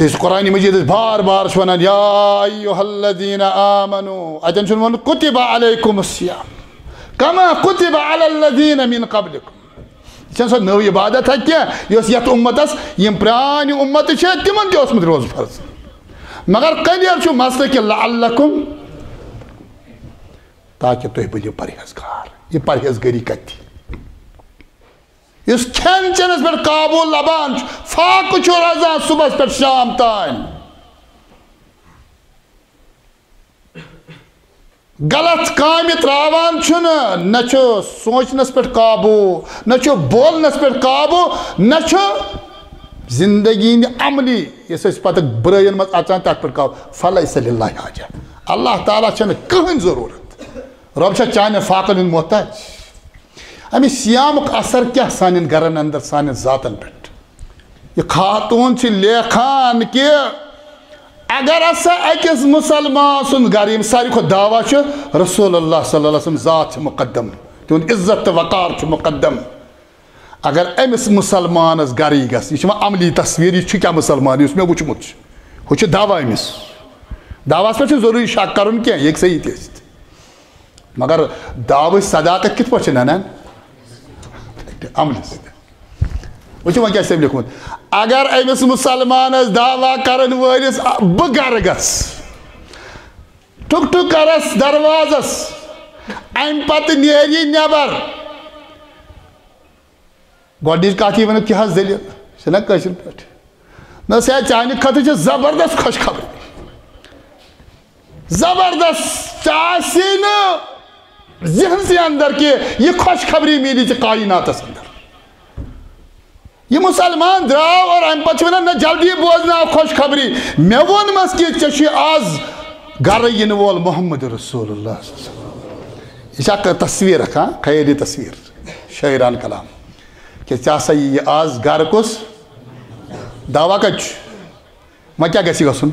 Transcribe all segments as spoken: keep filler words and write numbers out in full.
یُس قرآن مجیدس بار بار چھُ ونان، یا ایھا الذین آمنو، اتٮ۪ن چھُنہٕ ووٚنمُت کتب علیکم الصیام کما کتب علی الذین من قبلکم۔ یہِ چھَنہٕ سۄ نٔو عبادت ہا کینٛہہ، یۄس یتھ امتس، یِم پرٛانہِ امتہٕ چھِ، تِمن تہِ اوسمُت روزٕ فرض۔ مگر clear چھُ مسلہٕ کہِ لعلکم، تاکہِ تُہۍ بٔنِو پرہیزگار۔ یہِ پرہیزگٲری کتہِ؟ یُس کھٮ۪ن چٮ۪نس پٮ۪ٹھ قابو لبان چھُ، فاقہٕ چھُ روزان صبحس پٮ۪ٹھ شام تام، غلط کامہِ تراوان چھُنہٕ، نہ چھُ سونچنس پٮ۪ٹھ قابو، نہ چھُ بولنس پٮ۪ٹھ قابو، نہ چھُ زندگی ہٕنٛدِ عملی، یُس أسۍ پتہٕ برٲیِن منٛز اژان، تتھ پٮ۪ٹھ قابو۔ فلیس للہ حاجہ، اللہ تعالیٰ چھنہٕ کٕہٕنۍ ضروٗرت۔ رۄب چھا چانٮ۪ن فاقن ہُنٛد محتاج؟ اَمہِ صیامُک اثر کیٛاہ سانٮ۪ن گرن اندر، سانٮ۪ن ذاتن پٮ۪ٹھ؟ یہِ خاتوٗن چھِ لیکھان کہِ اگر ہسا أکِس مُسلمان سُنٛد گرٕ، ییٚمِس ساروی کھۄتہٕ دعویٰ چھُ رسول اللہ صلی اللہ علیہ وسلم ذات چھِ مُقدم، تِہُنٛد عزت تہٕ وقار چھُ مُقدم۔ اگر أمِس مُسلمانس گرٕ یی گژھِ، یہِ چھِ وۄنۍ عملی تصویر، یہِ چھُ کیٛاہ مُسلمان یُس مےٚ وُچھمُت چھُ؟ ہُہ چھُ دعویٰ أمِس۔ دعویٰ ہس پٮ۪ٹھ چھُنہٕ ضروٗری شک کرُن کینٛہہ، یہِ ہیٚکہِ صحیح تہِ ٲسِتھ۔ مگر دعوٕچ صداقت کِتھ پٲٹھۍ چھِ ننان؟ عملہِ سۭتۍ۔ وٕچھِو وۄنۍ کیٛاہ چھُ تٔمۍ لیوٚکھمُت۔ اگر أمِس مُسلمانس دعویٰ کرن وٲلِس، آ، بہٕ گرٕ گژھٕ، ٹُک ٹُک کرس دروازس، امہِ پتہٕ نیرِ یہِ نٮ۪بر۔ گۄڈٕنِچ کتھ یہِ ؤنِو، کیٛاہ حظ دٔلیٖل؟ چھِ نہ کٲشِر پٲٹھۍ۔ نہ سا، چانہِ خٲطرٕ چھِ زبردست خۄشخبری۔ زبردست، ژےٚ آسی نہٕ ذہنسٕے اندر کہِ یہِ خۄشخبری میلی ژےٚ کائناتس اندر۔ یہِ مُسلمان درٛاو اور امہِ پتہٕ چھِ ونان، نہ جلدی بوزناو خۄشخبری۔ مےٚ ووٚنمس کہِ ژےٚ چھُے آز گرٕ یِنہٕ وول محمد رسول اللہ۔ یہِ چھِ اکھ تصویر اکھ، ہاں، خیٲلی تصویر، شٲعرانہٕ کلام۔ کہِ ژےٚ ہسا یی یہِ آز گرٕ کُس؟ دعویٰ کتہِ چھُ؟ وۄنۍ کیٛاہ گژھِ گژھُن؟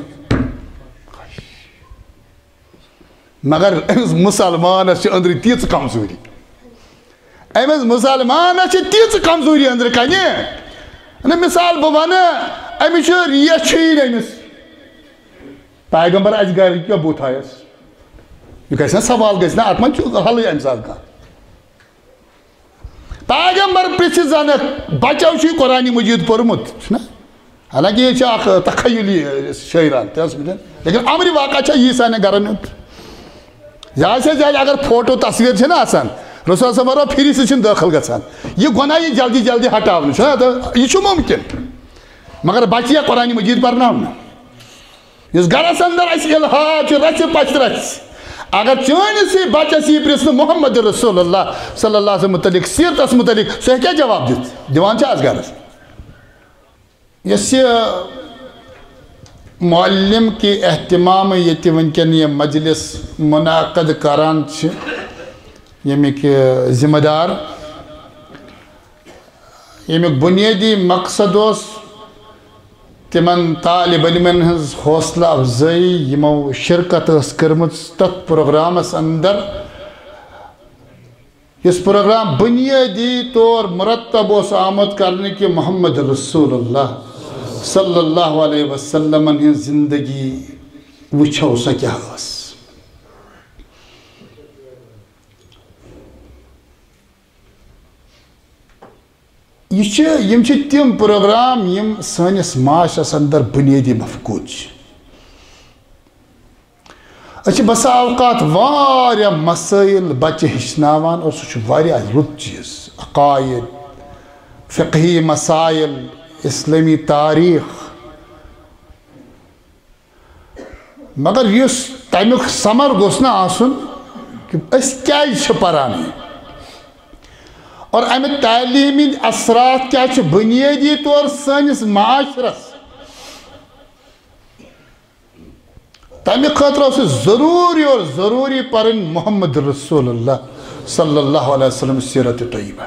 مگر أمِس مُسلمانس چھِ أنٛدرٕ تیٖژ کمزوٗری۔ أمِس مُسلمانس چھِ تیٖژ کمزوٗری أنٛدرٕ کنہِ۔ نہ، مثال بہٕ ونہٕ، أمِس چھُ ریش چھُ یی نہٕ أمِس۔ پیغمبر اَسہِ گرِ کیٛاہ بُتھ آیس؟ یہِ گژھِ نہ سوال، گژھِ نہ، اتھ منٛز چھُ حلٕے امہِ ساتہٕ کانٛہہ۔ پیغمبر پرژھِ زنہٕ، بچو چھُ یہِ قرآن مجید پوٚرمُت، چھُنہ؟ حالانکہ یہِ چھِ اکھ تخیلی شٲعران تہِ اوس وٕنکیٚن، لیکن امرِ واقع چھا یی سانٮ۪ن گرن ہُنٛد؟ زیادٕ سے زیادٕ اگر فوٹو تصویر چھِ نہ آسان، رسول صٲب فرماوان پھِرِ سۭتۍ چھِنہٕ دٲخل گژھان۔ یہِ گۄناہ یی جلدی جلدی ہٹاونہٕ، چھُنہ؟ تہٕ یہِ چھُ مُمکِن۔ مگر بچہِ یا قرآن مجید پرناونہٕ۔ یُس گرس اندر اسہِ الحاد چھُ، رژھِ پژھِ رژھِ، اگر چٲنِسٕے بچس یی پرژھنہٕ محمد رسول اللہ صلی اللہ علیہ وسلم متعلق، سیرتس متعلق، سُہ ہیٚکیٛاہ جواب دِتھ؟ دِوان چھِ از گرس۔ یۄس یہِ معلم کہِ اہتمام ییٚتہِ وٕنکیٚن یہِ مجلس منعقد کران چھِ، ییٚمِکۍ ذمہ دار، ییٚمیُک بُنیٲدی مقصد اوس تِمن طالب علمن ہٕنٛز حوصلہٕ افزٲیی، یِمو شرکت ٲس کٔرمٕژ تتھ پروگرامس اندر، یُس پروگرام بُنیٲدی طور مرتب اوس آمُت کرنہٕ کہِ محمد رسول اللہ صلی اللہ علیہ وسلمن ہٕنٛز زندگی وٕچھو، سۄ کیٛاہ ٲس۔ یہِ چھِ، یِم چھِ تِم پروگرام یِم سٲنِس معاشرس اندر بُنیٲدی مفقوٗد چھِ۔ أسۍ چھِ بسا اوقات واریاہ مسٲیل بچہِ ہیٚچھناوان اور سُہ چھُ واریاہ رُت چیٖز۔ عقاید، فقہی مسائل، اسلٲمی تاریخ، مگر یُس تمیُک ثمر گوٚژھ نہٕ آسُن کہِ أسۍ کیٛازِ چھِ پران یہِ؟ اور امہِ تعلیٖم ہٕنٛدۍ اثرات کیٛاہ چھِ بُنیٲدی طور سٲنِس معاشرس؟ تمہِ خٲطرٕ اوس یہِ ضروٗری اور ضروٗری پرٕنۍ محمد رسول اللہ صلی اللہ علیہ وسلم سیرت طیبہ،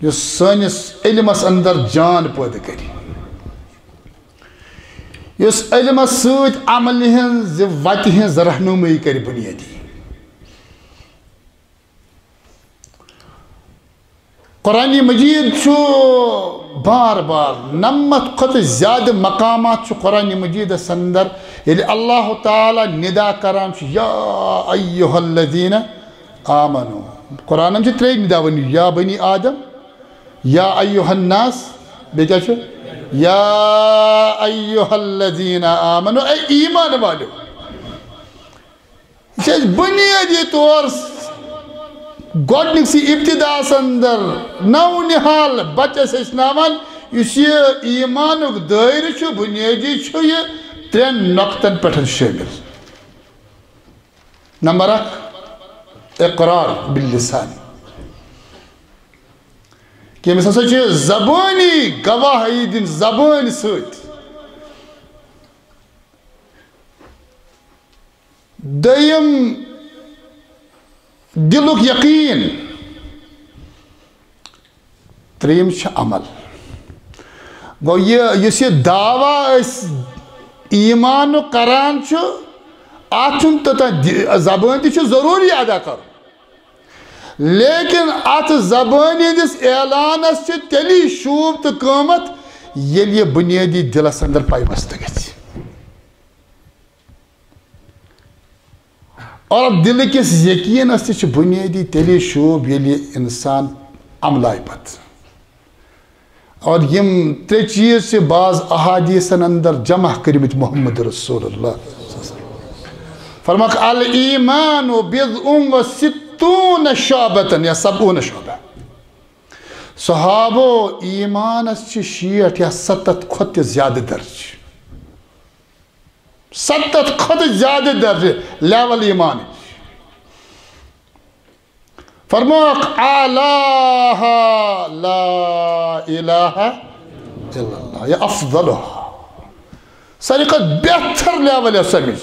یُس سٲنِس علمس اندر جان پٲدٕ کرِ۔ یُس علمس سۭتۍ عملہِ ہٕنٛز زِ وتہِ ہٕنٛز رہنمٲیی کرِ بُنیٲدی۔ قرآن مجید چھُ بار بار نَمَتھ کھۄتہٕ زیادٕ مقامات چھُ قرآن مجیدس اندر، ییٚلہِ اللہ تعالیٰ ندا کران چھُ، یا ایھا الذین آمنو۔ قرآنن چھِ ترٛےٚ ندا ؤنِتھ، یا بنی آدم، یا ایھا الناس، بیٚیہِ کیٛاہ چھُ؟ یا ایھا الذین آمنو، اے ایمان والو۔ یہِ چھِ اَسہِ بُنیٲدی طور گۄڈٕنِکسٕے ابتداہَس اندر نو نہال بچس ہیٚچھناوان، یُس یہِ ایمانُک دٲیرٕ چھُ، بُنیٲدی چھُ یہِ ترٛٮ۪ن نۄقطن پٮ۪ٹھ شٲمِل۔ نمبر اکھ، اقرار باللسان، کہِ أمِس ہسا چھِ زبٲنی گواہی دِنۍ زبٲنۍ سۭتۍ۔ دوٚیِم، دِلُک یقیٖن۔ ترٛیٚیِم چھُ عمل۔ گوٚو، یہِ، یُس یہِ دعویٰ أسۍ ایٖمانُک کران چھُ، اَتھ چھُنہٕ توٚتام دِ-، زبٲنۍ تہِ چھُ ضروٗری ادا کرُن۔ لیکن اتھ زبٲنۍ ہٕنٛدِس اعلانس چھِ تیٚلی شوٗب تہٕ قۭمتھ، ییٚلہِ یہِ بُنیٲدی دِلس اندر پیوستہٕ گژھِ۔ اور دِلہٕ کِس یقیٖنس تہِ چھِ بُنیٲدی تیٚلی شوٗب، ییٚلہِ یہِ انسان عملایہِ پتہٕ۔ اور یِم ترٛےٚ چیٖز چھِ بعض احادیثن اندر جمع کٔرمٕتۍ محمد رسول اللہ۔ فرماکھ، الایمان بضع و ستون شعبتن یا سبعون شعبہ۔ صحابو، ایمانس چھِ شیٹھ یا ستتھ کھۄتہٕ تہِ زیادٕ درجہٕ۔ ستتھ کھۄتہٕ زیادٕ درجہٕ، لیول ایمانٕچ۔ فرموکھ، اعلاها لا الہ الا اللہ یا افضلها۔ ساروی کھۄتہٕ بہتر لیول یۄس اَمِچ،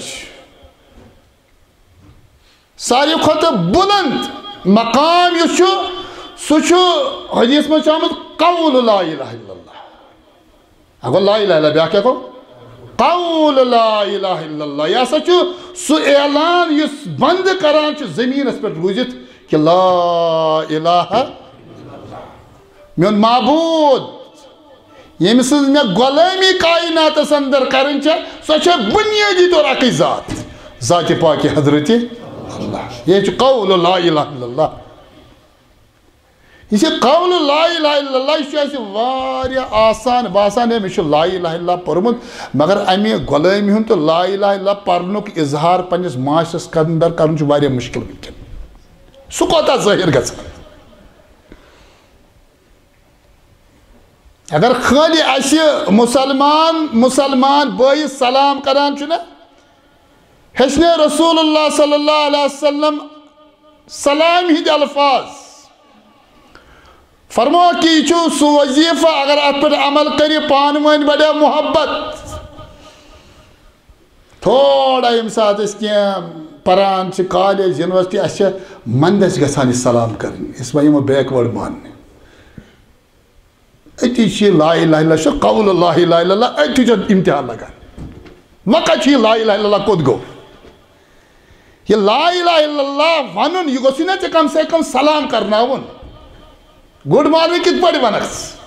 ساروی کھۄتہٕ بُلند مقام یُس چھُ، سُہ چھُ حدیث منٛز چھُ آمُت، قول لا الہ الا اللہ۔ اَکھ گوٚو لا الہ الا، بیٛاکھ کیٛاہ گوٚو؟ قول لا الہ الا اللہ۔ یہِ ہسا چھُ سُہ اعلان یُس بندٕ کران چھُ زٔمیٖنَس پٮ۪ٹھ روٗزِتھ کہِ لا الہ، میون معبوٗد، ییٚمہِ سٕنٛز مےٚ غلٲمی کائناتس اندر کرٕنۍ چھےٚ، سۄ چھےٚ بُنیٲدی طور اَکٕے ذات، ذاتِ پاکِ حضرتِ اللہ۔ یہِ چھُ قول لا الہ الا اللہ۔ یہِ چھِ قول لا الہ الا اللہ، یہِ چھُ اَسہِ واریاہ آسان باسان، ہے، مےٚ چھُ لا الہ الا اللہ پوٚرمُت، مگر اَمہِ غلٲمی ہُنٛد تہٕ لا الہ الا اللہ پرنُک اظہار پننِس معاشرس اندر کرُن چھُ واریاہ مُشکل وٕنکیٚن۔ سُہ کوتاہ ظٲہِر گژھان؟ اگر خٲلی اَسہِ مُسلمان، مُسلمان بٲیِس سلام کران چھُنہ، ہیٚچھنٲے رسول اللہ صلی اللہ علیہ وسلم سلام ہٕنٛدۍ الفاظ۔ فرموو کہِ یہِ چھُ سُہ وظیفہٕ، اگر اَتھ پٮ۪ٹھ عمل کٔرِو، پانہٕ ؤنۍ بڑیو محبت۔ تھوڑا ییٚمہِ ساتہٕ أسۍ کینٛہہ پران چھِ، کالج، یونیورسٹی، اَسہِ چھِ مندَچھ گژھان یہِ سلام کَرٕنۍ، أسۍ ما یِمو backward ماننہٕ۔ أتی چھِ یہِ لا الہ الا اللہ، چھُ قول لا الہ الا اللہ، أتی چھُ امتحان لگان۔ وۄنۍ کتہِ چھُ یہِ لا الہ الا اللہ، کوٚت گوٚو؟ یہِ لا الہ الا اللہ ونُن، یہِ گوٚژھ نہ ژےٚ کم سے کم سلام کرناوُن۔ Good morning کِتھ پٲٹھۍ ونکھ ژٕ؟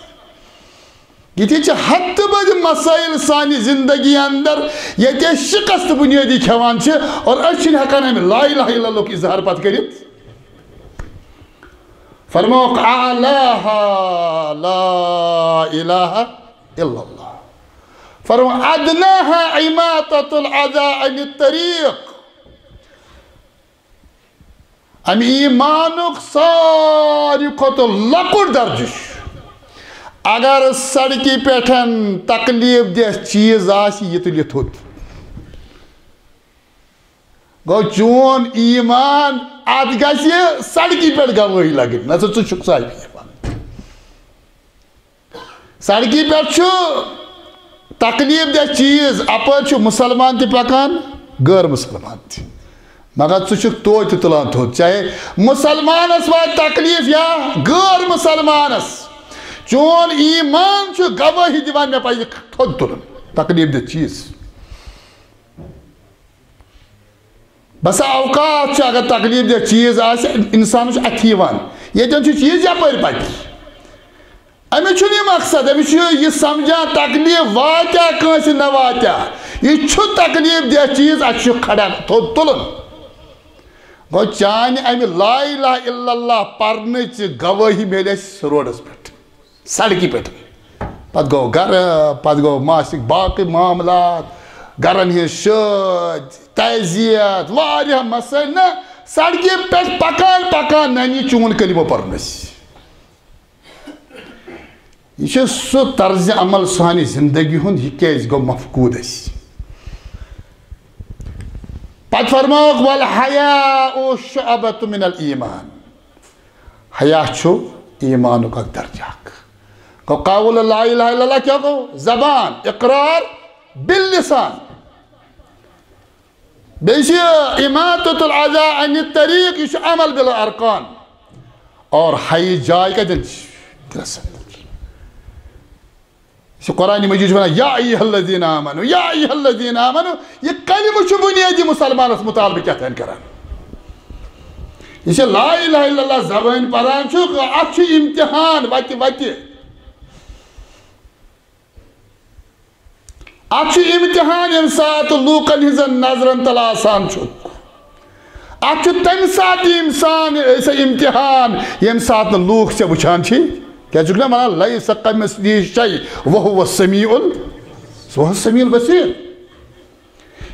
یِتھۍ چھِ ہتہٕ بٔدۍ مسٲیل سانہِ زندگی اندر، ییٚتہِ أسۍ شکست بنیٲدی کھٮ۪وان چھِ اور أسۍ چھِنہٕ ہٮ۪کان امہِ لا الہ الا اللہ ہُک اظہار پتہٕ کٔرِتھ۔ فرمووُکھ، اعلاها لا الہ الا اللہ۔ فرمو، ادناها اماطۃ الاذی عن الطریق۔ امہِ ایمانُک ساروی کھۄتہٕ لۄکُٹ درجہٕ چھُ، اگر سڑکہِ پٮ۪ٹھ تکلیف دہ چیز آسہِ، یہِ تُلہِ تھوٚد۔ گوٚو چون ایمان، اتھ گژھِ سڑکہِ پٮ۪ٹھ گوٲہی لگٕنۍ، نہ ژٕ، ژٕ چھُکھ صاحب ایمان۔ سڑکہِ پٮ۪ٹھ چھُ تکلیف دہ چیز، اپٲرۍ چھُ مسلمان تہِ پکان، غٲر مسلمان تہِ، مگر ژٕ چھُکھ توتہِ تُلان تھوٚد، چاہے مسلمانس واتہِ تکلیف یا غٲر مسلمانس۔ چون ایمان چھُ گوٲہی دِوان، مےٚ پزِ تھوٚد تُلُن تکلیف دہ چیز۔ بسا اوقات چھُ، اگر تکلیف دہ چیز آسہِ، انسانس چھُ اتھِ یِوان، ییٚتٮ۪ن چھُ چیز یپٲرۍ پکہِ۔ أمِس چھُنہٕ یہِ مقصد، أمِس چھُ یہِ سمجھان تکلیف واتیا کٲنٛسہِ نہ واتیا۔ یہِ چھُ تکلیف دہ چیٖز، اَسہِ چھُ کھڑا تھوٚد تُلُن۔ گوٚو چانہِ اَمہِ لا الہ الا اللہ پرنٕچ گوٲہی میلہِ اَسہِ روڈس پٮ۪ٹھ، سڑکہِ پٮ۪ٹھ۔ پتہٕ گوٚو گرٕ، پتہٕ گوٚو ماسِک باقٕے معاملات، گرن ہٕنٛز شٲدۍ، تعزیت، واریاہ مسٲیل۔ نہ، سڑکہِ پٮ۪ٹھ پکان پکان ننہِ چون کلمہٕ پرنس۔ یہِ چھُ سُہ طرزِ عمل سانہِ زندگی ہُنٛد، یہِ کیازِ گوٚو مفقوٗد اَسہِ؟ پتہٕ فرماوکھ، "والحیاء شعبۃ من الایمان"۔ حیا چھُ ایمانُک اکھ درجہ اکھ۔ گوٚو قول لا الہ الا اللہ کیٛاہ گوٚو؟ زبان، اقرار باللسان۔ بیٚیہِ چھِ اماطۃ الاذی عن الطریق، یہِ چھُ عمل بالارکان۔ اور حیہِ جاے کتٮ۪ن چھِ؟ دِلس اندر۔ یہِ چھُ قرآن مجید چھُ ونان، "یا ایھا الذین آمنو، یا ایھا الذین آمنو"، یہِ کلمہٕ چھُ بنیٲدی مسلمانس مطالبہٕ کیٛاہ تام کران۔ یہِ چھِ لا الہ الا اللہ زبٲنۍ پران چھُ، اتھ چھُ امتحان وتہِ وتہِ۔ اتھ چھُ امتحان، ییٚمہِ ساتہٕ لوٗکن ہٕنٛزن نظرن تل آسان چھُکھ۔ اتھ چھُ تمہِ ساتہٕ یہِ انسان، سُہ امتحان، ییٚمہِ ساتہٕ نہٕ لوٗکھ ژےٚ وٕچھان چھِ۔ کیٛاہ چھُکھ نا ونان، "لیس کمثلہ شیء وہو السمیع ال-، وہو السمیع البصیر"۔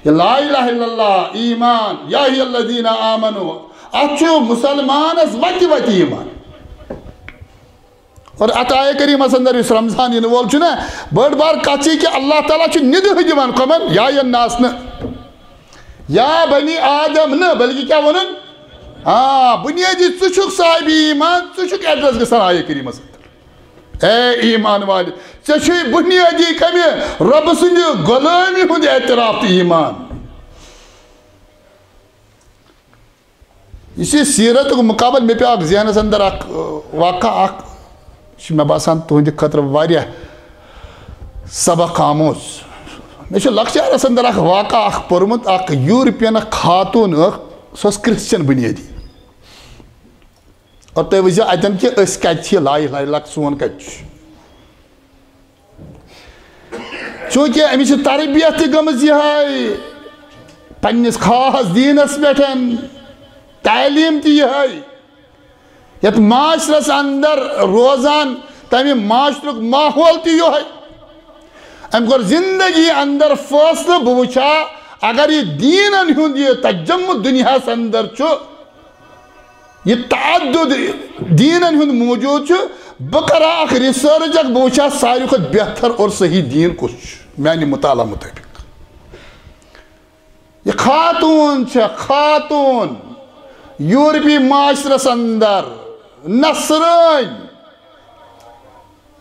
یہِ لا الہ الا اللہ، ایمان، یا ایھا الذین آمنو، اتھ چھُ مسلمانس وتہِ وتہِ ایمان۔ اور اتھ آیہ کریمس اندر یُس رمضان ینہٕ وول چھُ نا، بٔڑ بار کتھ چھِ کہِ اللہ تعالیٰ چھُ ندہٕ دِوان کمن؟ یا الناس نہٕ، یا بنی آدم نہٕ، بلکہ کیٛاہ وَنُن؟ آ، بنیٲدی ژٕ چھُکھ صاحب ایمان، ژٕ چھُکھ ایڈریس گژھان آیہ کریمس اندر۔ اے ایمان والے، ژےٚ چھُے بنیٲدی کمہِ؟ رۄبہٕ سٕنٛدِ غلٲمی ہُنٛد اعتراف تہٕ ایمان۔ یُس یہِ سیرتُک مقابل، مےٚ پیوٚو اکھ ذہنس اندر اکھ، ٲ، واقعہ اکھ، چھُ مےٚ باسان تُہنٛدِ خٲطرٕ واریاہ سبق آموز۔ مےٚ چھُ لۄکچارس اندر اکھ واقعہ اکھ پوٚرمُت، اکھ یورپین اکھ خاتون ٲس، سۄ ٲس کرسچن بنیٲدی۔ اور تُہۍ وٕچھزیو اتٮ۪ن کہِ أسۍ کتہِ چھِ، لا الہ الا اللہ سون کتہِ چھُ۔ چونکہ أمِس چھِ تربیت تہِ گٔمٕژ یِہے پننِس خاص دیٖنس پٮ۪ٹھ، تعلیٖم تہِ یِہے، یتھ معاشرس اندر روزان، تمہِ معاشرُک ماحول تہِ یِہے۔ أمۍ کوٚر زندگی اندر فٲصلہٕ، بہٕ وٕچھا اگر یہِ دیٖنن ہُنٛد یہِ تجمُع دُنیاہس اندر چھُ، یہِ تعدد دیٖنن ہُنٛد موجود چھُ، بہٕ کرٕ اکھ ریسرچ اکھ، بہٕ وٕچھٕ ہا ساروی کھۄتہٕ بہتر اور صحیح دیٖن کُس چھُ میانہِ مطالعہ مطٲبق۔ یہِ خاتوٗن چھےٚ، خاتوٗن، یورپی معاشرس اندر نصرٲنۍ۔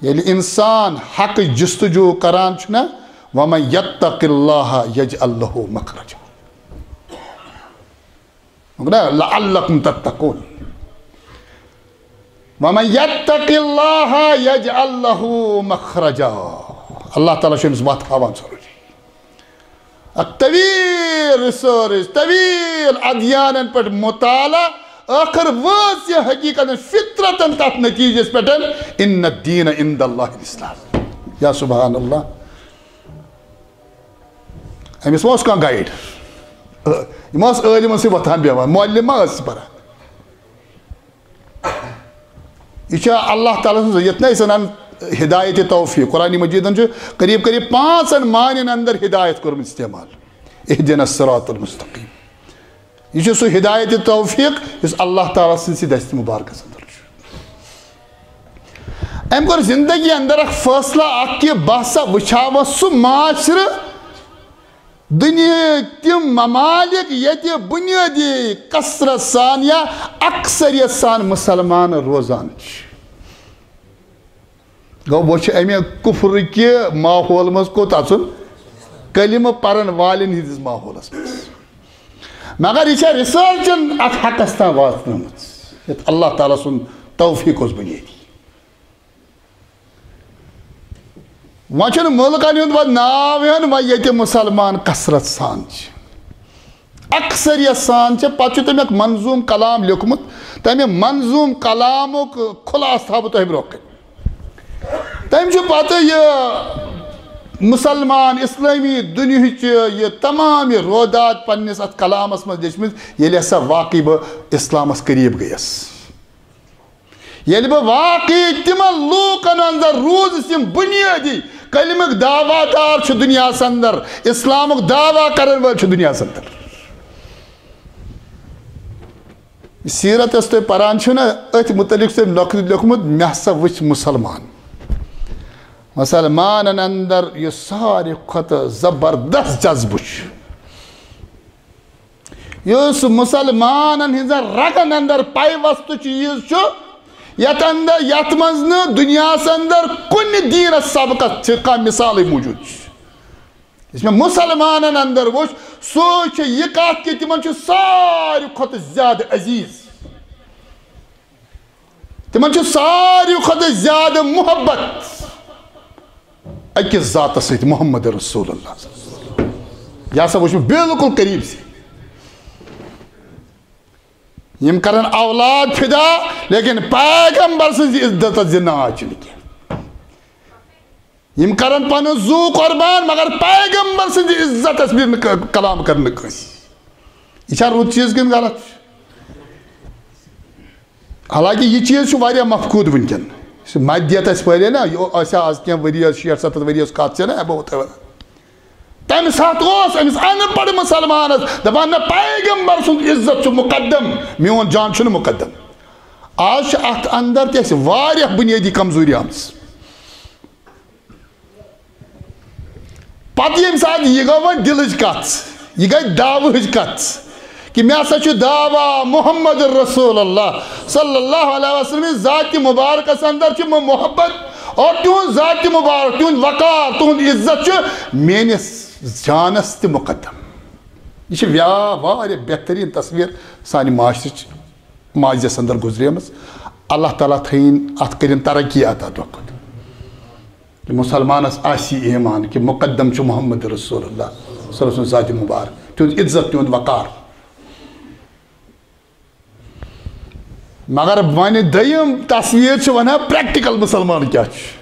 ییٚلہِ انسان حقٕچ جستجو کران چھُ نا، "ومن یتق اللہ یجعل لہ مخرجا"۔ گوٚو نا؟ "لعلکم تتقون۔ ومن یتق اللہ یجعل لہ مخرجا"۔ اللہ تعالیٰ چھُ أمِس وَتھ ہاوان ضروٗری۔ اکھ طویل ریسرچ، طویل ادیانن پٮ۪ٹھ مطالعہ، ٲخر وٲژ یہِ حقیقت فطرتن تتھ نتیجس پٮ۪ٹھ، "ان الدین عند اللہ الاسلام"۔ یا سبحان اللہ۔ أمِس ما اوس کانٛہہ گایڈ؟ یہِ ما ٲس عٲلمن سۭتۍ وۄتھان بیٚہوان؟ معلم ما ٲس پران؟ یہِ چھا اللہ تعالیٰ سٕنٛز، یتھ نہ أسۍ ونان ہدایت توفیق؟ قرآن مجیدن چھُ قریب قریب پانٛژن معنین اندر ہدایت کوٚرمُت استعمال، "اہدنا الصراط المستقیم"۔ یہِ چھُ سُہ ہدایت توفیق یُس اللہ تعالیٰ سٕنٛدِ دستِ مبارکس اندر چھُ۔ أمۍ کوٚر زندگی اندر اکھ فٲصلہٕ اکھ کہِ بہٕ ہسا وٕچھاوس سُہ معاشرٕ، دُنیہٕکۍ تِم ممالک ییٚتہِ بنیٲدی کثرت سان یا اکثریت سان مسلمان روزان چھِ۔ گوٚو، وۄنۍ چھُ اَمہِ کُفرٕکہِ ماحول منٛز کوٚت اَژُن؟ کلمہٕ پرن والٮ۪ن ہٕنٛدِس ماحولس منٛز۔ مگر یہِ چھےٚ ریسرچن اتھ حقس تام واتنٲومٕژ، یتھ اللہ تعالیٰ سُنٛد توفیق اوس بنیٲدی۔ وۄنۍ چھُنہٕ مُلکن ہُنٛد وۄنۍ ناو ہیوٚن، وۄنۍ ییٚتہِ مُسلمان کثرت سان چھِ، اکثریت سان چھِ۔ پتہٕ چھُ تٔمۍ اکھ منظوٗم کلام لیوٚکھمُت، تَمہِ منظوٗم کلامُک خُلاصہٕ تھاوٕ بہٕ تۄہہِ برٛونٛہہ کَنہِ۔ تٔمۍ چھُ پتہٕ یہِ مسلمان، اسلٲمی دُنیہٕچ یہِ تمام یہِ روداد پننِس اتھ کلامس منٛز لیچھمٕژ، ییٚلہِ ہسا واقعی بہٕ اسلامس قریب گٔیس، ییٚلہِ بہٕ واقعی تِمن لوٗکن اندر روٗزُس یِم بُنیٲدی کلمٕکۍ دعویٰ دار چھِ دُنیاہس اندر، اسلامُک دعویٰ کرن وٲلۍ چھِ دُنیاہس اندر۔ سیرت یۄس تُہۍ پران چھِو نا، أتھۍ مُتعلق چھُ تٔمۍ لیوٚکھ-، لیوٚکھمُت، "مےٚ ہسا وٕچھ مسلمان، مسلمانن اندر یُس ساروی کھۄتہٕ زبردست جذبہٕ چھُ، یُس مسلمانن ہٕنٛزن رگن اندر پیوستہٕ چیٖز چھُ، یتھ اندر، یتھ منٛز نہٕ دُنیاہس اندر کُنہِ دیٖنس سبقس چھِ کانٛہہ مثالٕے موٗجوٗد چھِ۔" یُس مےٚ مسلمانن اندر وُچھ، سُہ چھُ یہِ کتھ کہِ تِمن چھُ ساروی کھۄتہٕ زیادٕ عزیز، تِمن چھُ ساروی کھۄتہٕ زیادٕ محبت أکِس ذاتس سۭتۍ، محمد رسول اللہ۔ یہِ ہسا وُچھ مےٚ بالکل قریب سے۔ یِم کرن اولاد فدا، لیکن پیغمبر سٕنٛزِ عزتس زِنہٕ آچہِ نہٕ کینٛہہ۔ یِم کرن پنُن زُو قربان، مگر پیغمبر سٕنٛزِ عزتس نہٕ ک-، کلام کرنہٕ کٲنٛسہِ۔ یہِ چھا رُت چیٖز کِنہٕ غلط؟ حالانکہ یہِ چیٖز چھُ واریاہ مفقوٗد وٕنکیٚن۔ یُس یہِ مادیت اَسہِ پھٲلے نا، یہِ ٲسیا آز کینٛہہ ؤری، شیٹھ ستتھ ؤری ٲس کتھ چھےٚ نا، بہٕ وَنہٕ تۄہہِ وَنان۔ تمہِ ساتہٕ اوس أمِس اَن پَڑھ مُسلمانَس دَپان، نہ، پیغمبر سُنٛد عزت چھُ مُقدم، میون جان چھُنہٕ مُقدم۔ آز چھِ اَتھ اندر تہِ اَسہِ واریاہ بُنیٲدی کمزوٗری آمٕژ۔ پتہٕ ییٚمہِ ساتہٕ یہِ گوٚو وۄنۍ دِلٕچ کَتھ، یہِ گٔے دعوٕہٕچ کَتھ، کہِ مےٚ ہسا چھُ دعویٰ محمد رسول اللہ صلی اللہ علیہ وسلم ذاتِ مبارکس اندر چھِ مےٚ محبت، اور تِہُنٛد ذاتِ مبارک، تِہُنٛد وقار، تِہُنٛد عزت چھُ میٲنِس جانس تہِ مقدم۔ یہِ چھِ ویا-، واریاہ بہتریٖن تصویر سانہِ معاشرٕچ، معاشرس اندر گُزریمٕژ۔ اللہ تعالیٰ تھٲیِن اتھ، کٔرِن ترقی عطا دۄہ کھۄتہٕ۔ کہ مسلمانس آسی ایمان کہ مقدم چھُ محمد رسول اللہ صلی اللہ علیہ وسلم ذاتِ مبارک، تِہُنٛد عزت، تِہُنٛد وقار۔ مگر وۄنۍ دوٚیِم تصویر چھِ ونان پریکٹیکل مسلمان کیٛاہ چھُ۔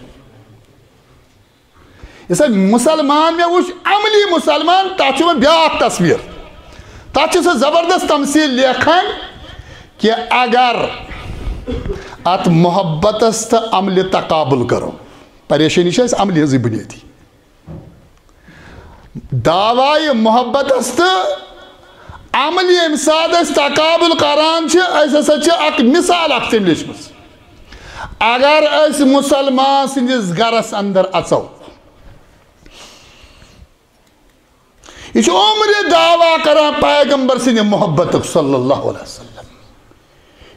یُس سا مسلمان مےٚ وُچھ، عملی مسلمان، تتھ چھُ وۄنۍ بیٛاکھ تصویر۔ تتھ چھُ سُہ زبردست تمثیل لیکھان کہ اگر اتھ محبتس تہٕ عملہِ تقابل کرو، پریشٲنی چھِ اَسہِ عملہِ ہٕنٛزٕے بُنیٲدی۔ دعویٰ محبتس تہٕ عملہِ ییٚمہِ ساتہٕ أسۍ تقابل کران چھِ، أسۍ ہسا چھِ اکھ مثال اکھ تٔمۍ لیچھمٕژ۔ اگر أسۍ مسلمان سٕنٛدِس گرس اندر اژو، یہِ چھُ عمرِ دعویٰ کران پیغمبر سٕنٛدِ محبتُک صلی اللہ علیہ وسلم۔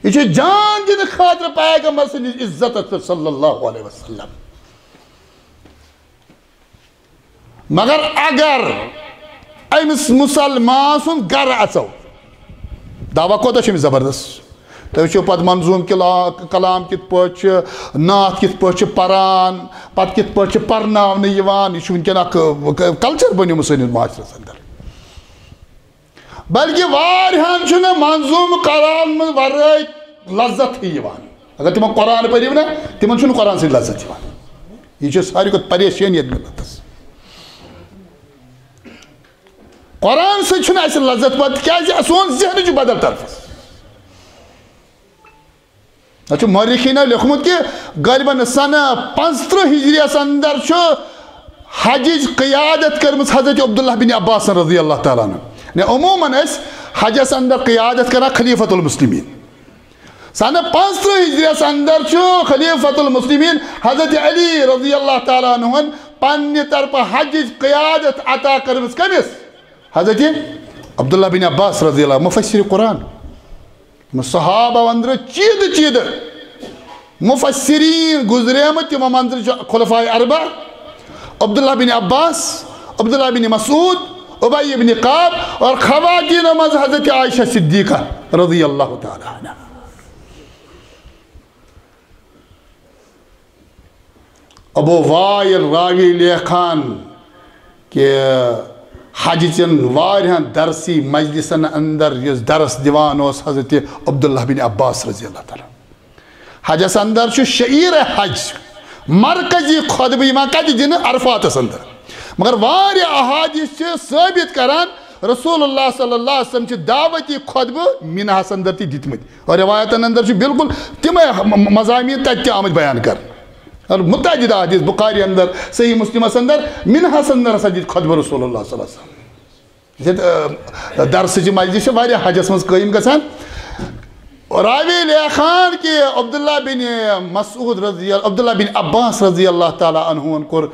یہِ چھُ جان دِنہٕ خٲطرٕ پیغمبر سٕنٛدِس عزتس پٮ۪ٹھ صلی اللہ علیہ وسلم۔ مگر اگر أمِس مسلمان سُنٛد گرٕ اژو، دعویٰ کوتاہ چھُ أمِس زبردست۔ تُہۍ وٕچھِو پتہٕ منظوٗم کِلا-، کلام کِتھ پٲٹھۍ چھُ، نعت کِتھ پٲٹھۍ چھُ پران، پتہٕ کِتھ پٲٹھۍ چھُ پرناونہٕ یِوان۔ یہِ چھُ وٕنکیٚن اکھ، ٲ، کلچر بنیومُت سٲنِس معاشرس اندر۔ بلکہِ واریاہن چھُنہٕ منظوٗم کلام منٛز ورٲے لذت یِوان۔ اگر تِمن قرآن پٔرِو نا، تِمن چھُنہٕ قرآن سۭتۍ لذت یِوان۔ یہِ چھُ ساروی کھۄتہٕ پریشٲنی یتھ ملتس۔ قرآن سۭتۍ چھُنہٕ اَسہِ لذت پتہٕ، تِکیٛازِ سون ذہن چھُ بدل طرفس۔ تَتھ چھُ مورخیٖنو لیوٚکھمُت کہِ غٲلباً سنہٕ پانٛژترٕٛہ ہجریَس اندر چھُ حجٕچ قیادت کٔرمٕژ حضرت عبداللہ بن عباس رضی اللہ تعالیٰ عنہ۔ یعنی عموماً ٲسۍ حجس اندر قیادت کران خلیفۃ المسلمین۔ سنہٕ پانٛژترٕٛہ ہجریَس اندر چھُ خلیفۃ المسلمین حضرت علی رضی اللہ تعالیٰ عنہن پننہِ طرفہٕ حجٕچ قیادت عطا کٔرمٕژ کٔمِس؟ حضرت عبداللہ بن عباس رضی اللہ، مفسر قرآن۔ یِم صحابہ اندرٕ چیٖدٕ چیٖدٕ مفسرین گُزریمٕتۍ، تِمو منٛزٕ چھُ خلفائے اربعہ، عبداللہ بن عباس، عبداللہ بن مسعود، ابی بن کعب اور خواتینو منٛز حضرت عائشہ صدیقہ رضی اللہ تعالیٰ عنہا۔ ابو وائل راوی لیکھان کہ حج چن واریاہن درسی مجلسن اندر یُس درس دِوان اوس حضرت عبداللہ بن عباس رضی اللہ تعالیٰ۔ حجس اندر چھُ شعیر حج، مرکزی خطبہٕ یِوان کتہِ دِنہٕ؟ عرفاتس اندر۔ مگر واریاہ احادیث چھِ ثٲبت کران، رسول اللہ صلی اللہ علیہ وسلم چھِ دعوتی خطبہٕ مناہس اندر تہِ دِتمٕتۍ، اور روایتن اندر چھِ بالکل تِمے م-، م-، مضامین تتہِ تہِ آمٕتۍ بیان کرنہٕ۔ اور متعدد احادیث بخاری اندر، صحیح مسلمس اندر، مناہس اندر ہسا دِتۍ خطبہٕ رسول اللہ صلی اللہ علیہ وسلم۔ یتھ، آ، درسٕچ مجلس چھِ واریاہ حجس منٛز قٲیِم گژھان۔ راوی لیکھان کہ عبداللہ بن مسعود رضی، عبداللہ بن عباس رضی اللہ تعالیٰ عنہُن کوٚر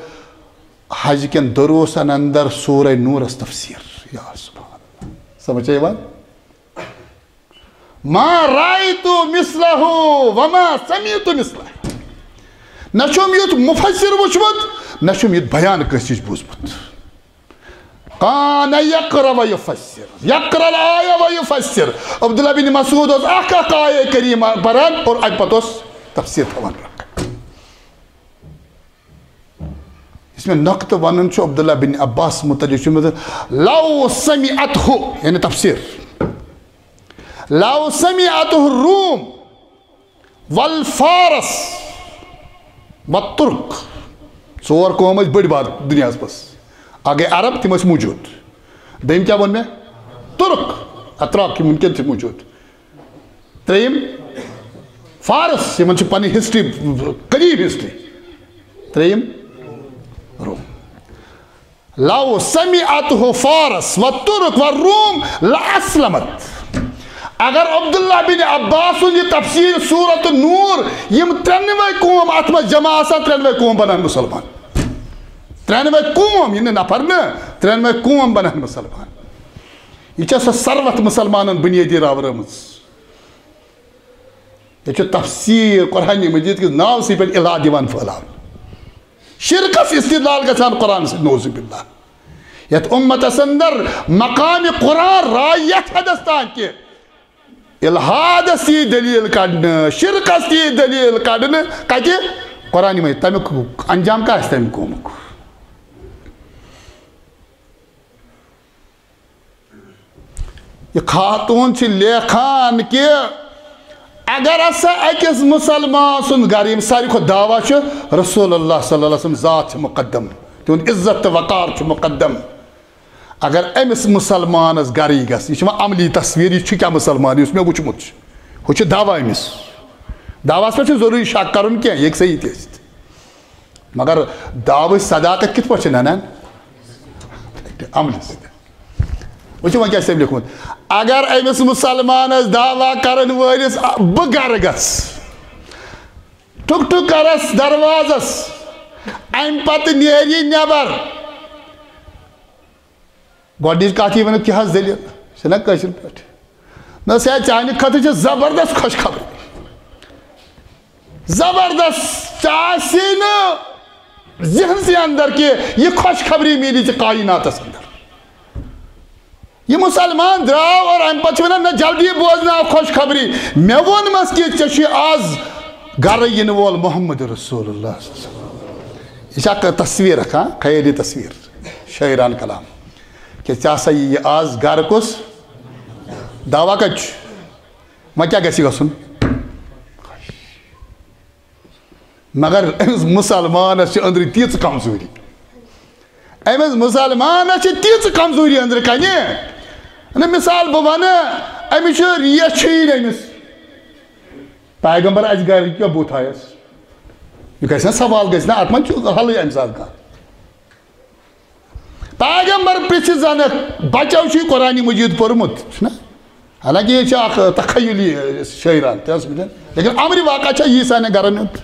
حج کٮ۪ن دروسن اندر سورہ نورس تفسیر۔ یا سبحان اللہ۔ سمجھ چھا یِوان؟ ما رأیت مثلہ وما سمعت مثلہ۔ نہ چھُم یُتھ مفسر وُچھمُت، نہ چھُم یُتھ بیان کٲنٛسہِ نِش بوٗزمُت۔ کان یقرأ و یفسر، یقرأ الآیہ و یفسر۔ عبداللہ بن مسعود اوس اکھ اکھ آیہ کریمہ پران اور اَمہِ پتہٕ اوس تفسیر تھاوان رکھ۔ یُس مےٚ نۄقطہٕ وَنُن چھُ عبداللہ بن عباس متعلق چھُ مےٚ، لو سمعتہ، یعنی تفسیر، لو سمعتہ الروم والفارس والترک۔ ژور قوم ٲسۍ بٔڑۍ بار دُنیاہَس منٛز۔ اَکھ گٔے عرب، تِم ٲسۍ موٗجوٗد۔ دوٚیِم کیٛاہ ووٚن مےٚ؟ تُرک، اتراک، یِم وٕنکٮ۪ن چھِ موٗجوٗد۔ ترٛیٚیِم فارس، یِمن چھِ پنٕنۍ ہسٹری، قدیٖم ہسٹری۔ ترٛیٚیِم روم۔ لو سمعتہ فارس و ترک و روم لاسلمت۔ اگر عبداللہ بن عباس سُنٛد یہِ تفسیر سورت نور، یِم ترٛٮ۪نوَے قوم اتھ منٛز جمع آسان، ترٛٮ۪نوَے قوم بنان مسلمان۔ ترٛٮ۪نوَے قوم، یہِ نہٕ نفر نہٕ، ترٛٮ۪نوَے قوم بنان مسلمان۔ یہِ چھےٚ سۄ ثروت مسلمانن بنیٲدی راورٲومٕژ۔ یہِ چھُ تفسیر قرآن مجید کِس ناو سٕے پٮ۪ٹھ الحاد دِوان پھٔہلاونہٕ۔ شرکس استدلال گژھان قرآن سۭتۍ، نعوذ باللہ۔ یتھ امتس اندر مقام قرآن راے یتھ حدس تام کہِ الحادس یی دلیل کڑنہٕ، شرکس یی دلیل کڑنہٕ، کتہِ؟ قرآن مجید۔ تمیُک انجام کیٛاہ آسہِ تمہِ قومُک؟ یہِ خاتوٗن چھِ لیکھان کہِ اگر ہسا أکِس مُسلمان سُنٛد گرٕ، یِم ساروی کھۄتہٕ دعویٰ چھُ رسول اللہ صلی اللہ علیہ وسلم ذات چھِ مُقدم، تِہُنٛد عزت تہٕ وقار چھُ مُقدم۔ اگر أمِس مُسلمانس گرٕ یی گژھِ، یہِ چھُ وۄنۍ عملی تصویر، یہِ چھُ کیٛاہ مُسلمان یُس مےٚ وُچھمُت چھُ، ہُہ چھُ دعویٰ أمِس۔ دعویٰ ہس پٮ۪ٹھ چھُنہٕ ضروٗری شک کرُن کینٛہہ، یہِ ہیٚکہِ صحیح تہِ ٲسِتھ۔ مگر دعوٕچ صداقت کِتھ پٲٹھۍ چھِ ننان؟ عملہِ سۭتۍ۔ وٕچھِو وۄنۍ کیٛاہ چھُ تٔمۍ لیوٚکھمُت۔ اگر أمِس مُسلمانس دعویٰ کرن وٲلِس، آ، بہٕ گرٕ گژھٕ، ٹُک ٹُک کرس دروازس، امہِ پتہٕ نیرِ یہِ نٮ۪بر۔ گۄڈٕنِچ کتھ یہِ ونُکھ، کیٛاہ حظ دٔلیٖل؟ چھِ نہ کٲشِر پٲٹھۍ۔ نہ سا، چانہِ خٲطرٕ چھِ زبردست خۄشخبری۔ زبردست، ژےٚ آسی نہٕ ذہنسٕے اندر کہِ یہِ خۄشخبری میلی ژےٚ کائناتس اندر۔ یہِ مسلمان درٛاو اور امہِ پتہٕ چھِ ونان، نہ جلدی بوزناو خۄشخبری۔ مےٚ ووٚنمس کہِ ژےٚ چھُے آز گرٕ یِنہٕ وول محمد رسول اللہ۔ یہِ چھِ اکھ تصویر اکھ، ہاں، خیٲلی تصویر، شٲعرانہٕ کلام۔ کہِ ژےٚ ہسا یی یہِ آز گرٕ کُس؟ دعویٰ کتہِ چھُ؟ وۄنۍ کیٛاہ گژھِ گژھُن؟ مگر أمِس مُسلمانس چھِ أنٛدرٕ تیٖژ کمزوٗری۔ أمِس مُسلمانس چھِ تیٖژ کمزوٗری أنٛدرٕ کنہِ۔ نہ، مثال بہٕ ونہٕ، أمِس چھُ ریش چھُیی نہٕ أمِس۔ پیغمبر آسہِ گرِ، یہِ کیٛاہ بُتھ آیس؟ یہِ گژھِ نہ سوال، گژھِ نہ، اتھ منٛز چھُ حلٕے امہِ ساتہٕ کانٛہہ۔ پیغمبر پرژھِ زنکھ، بچو چھُے قرآن مجید پوٚرمُت، چھُنہ؟ حالانکہ یہِ چھِ اکھ تخیلی شٲعرانہٕ تہِ حظ، لیکن امرِ واقع چھا یی سانٮ۪ن گرن ہُنٛد؟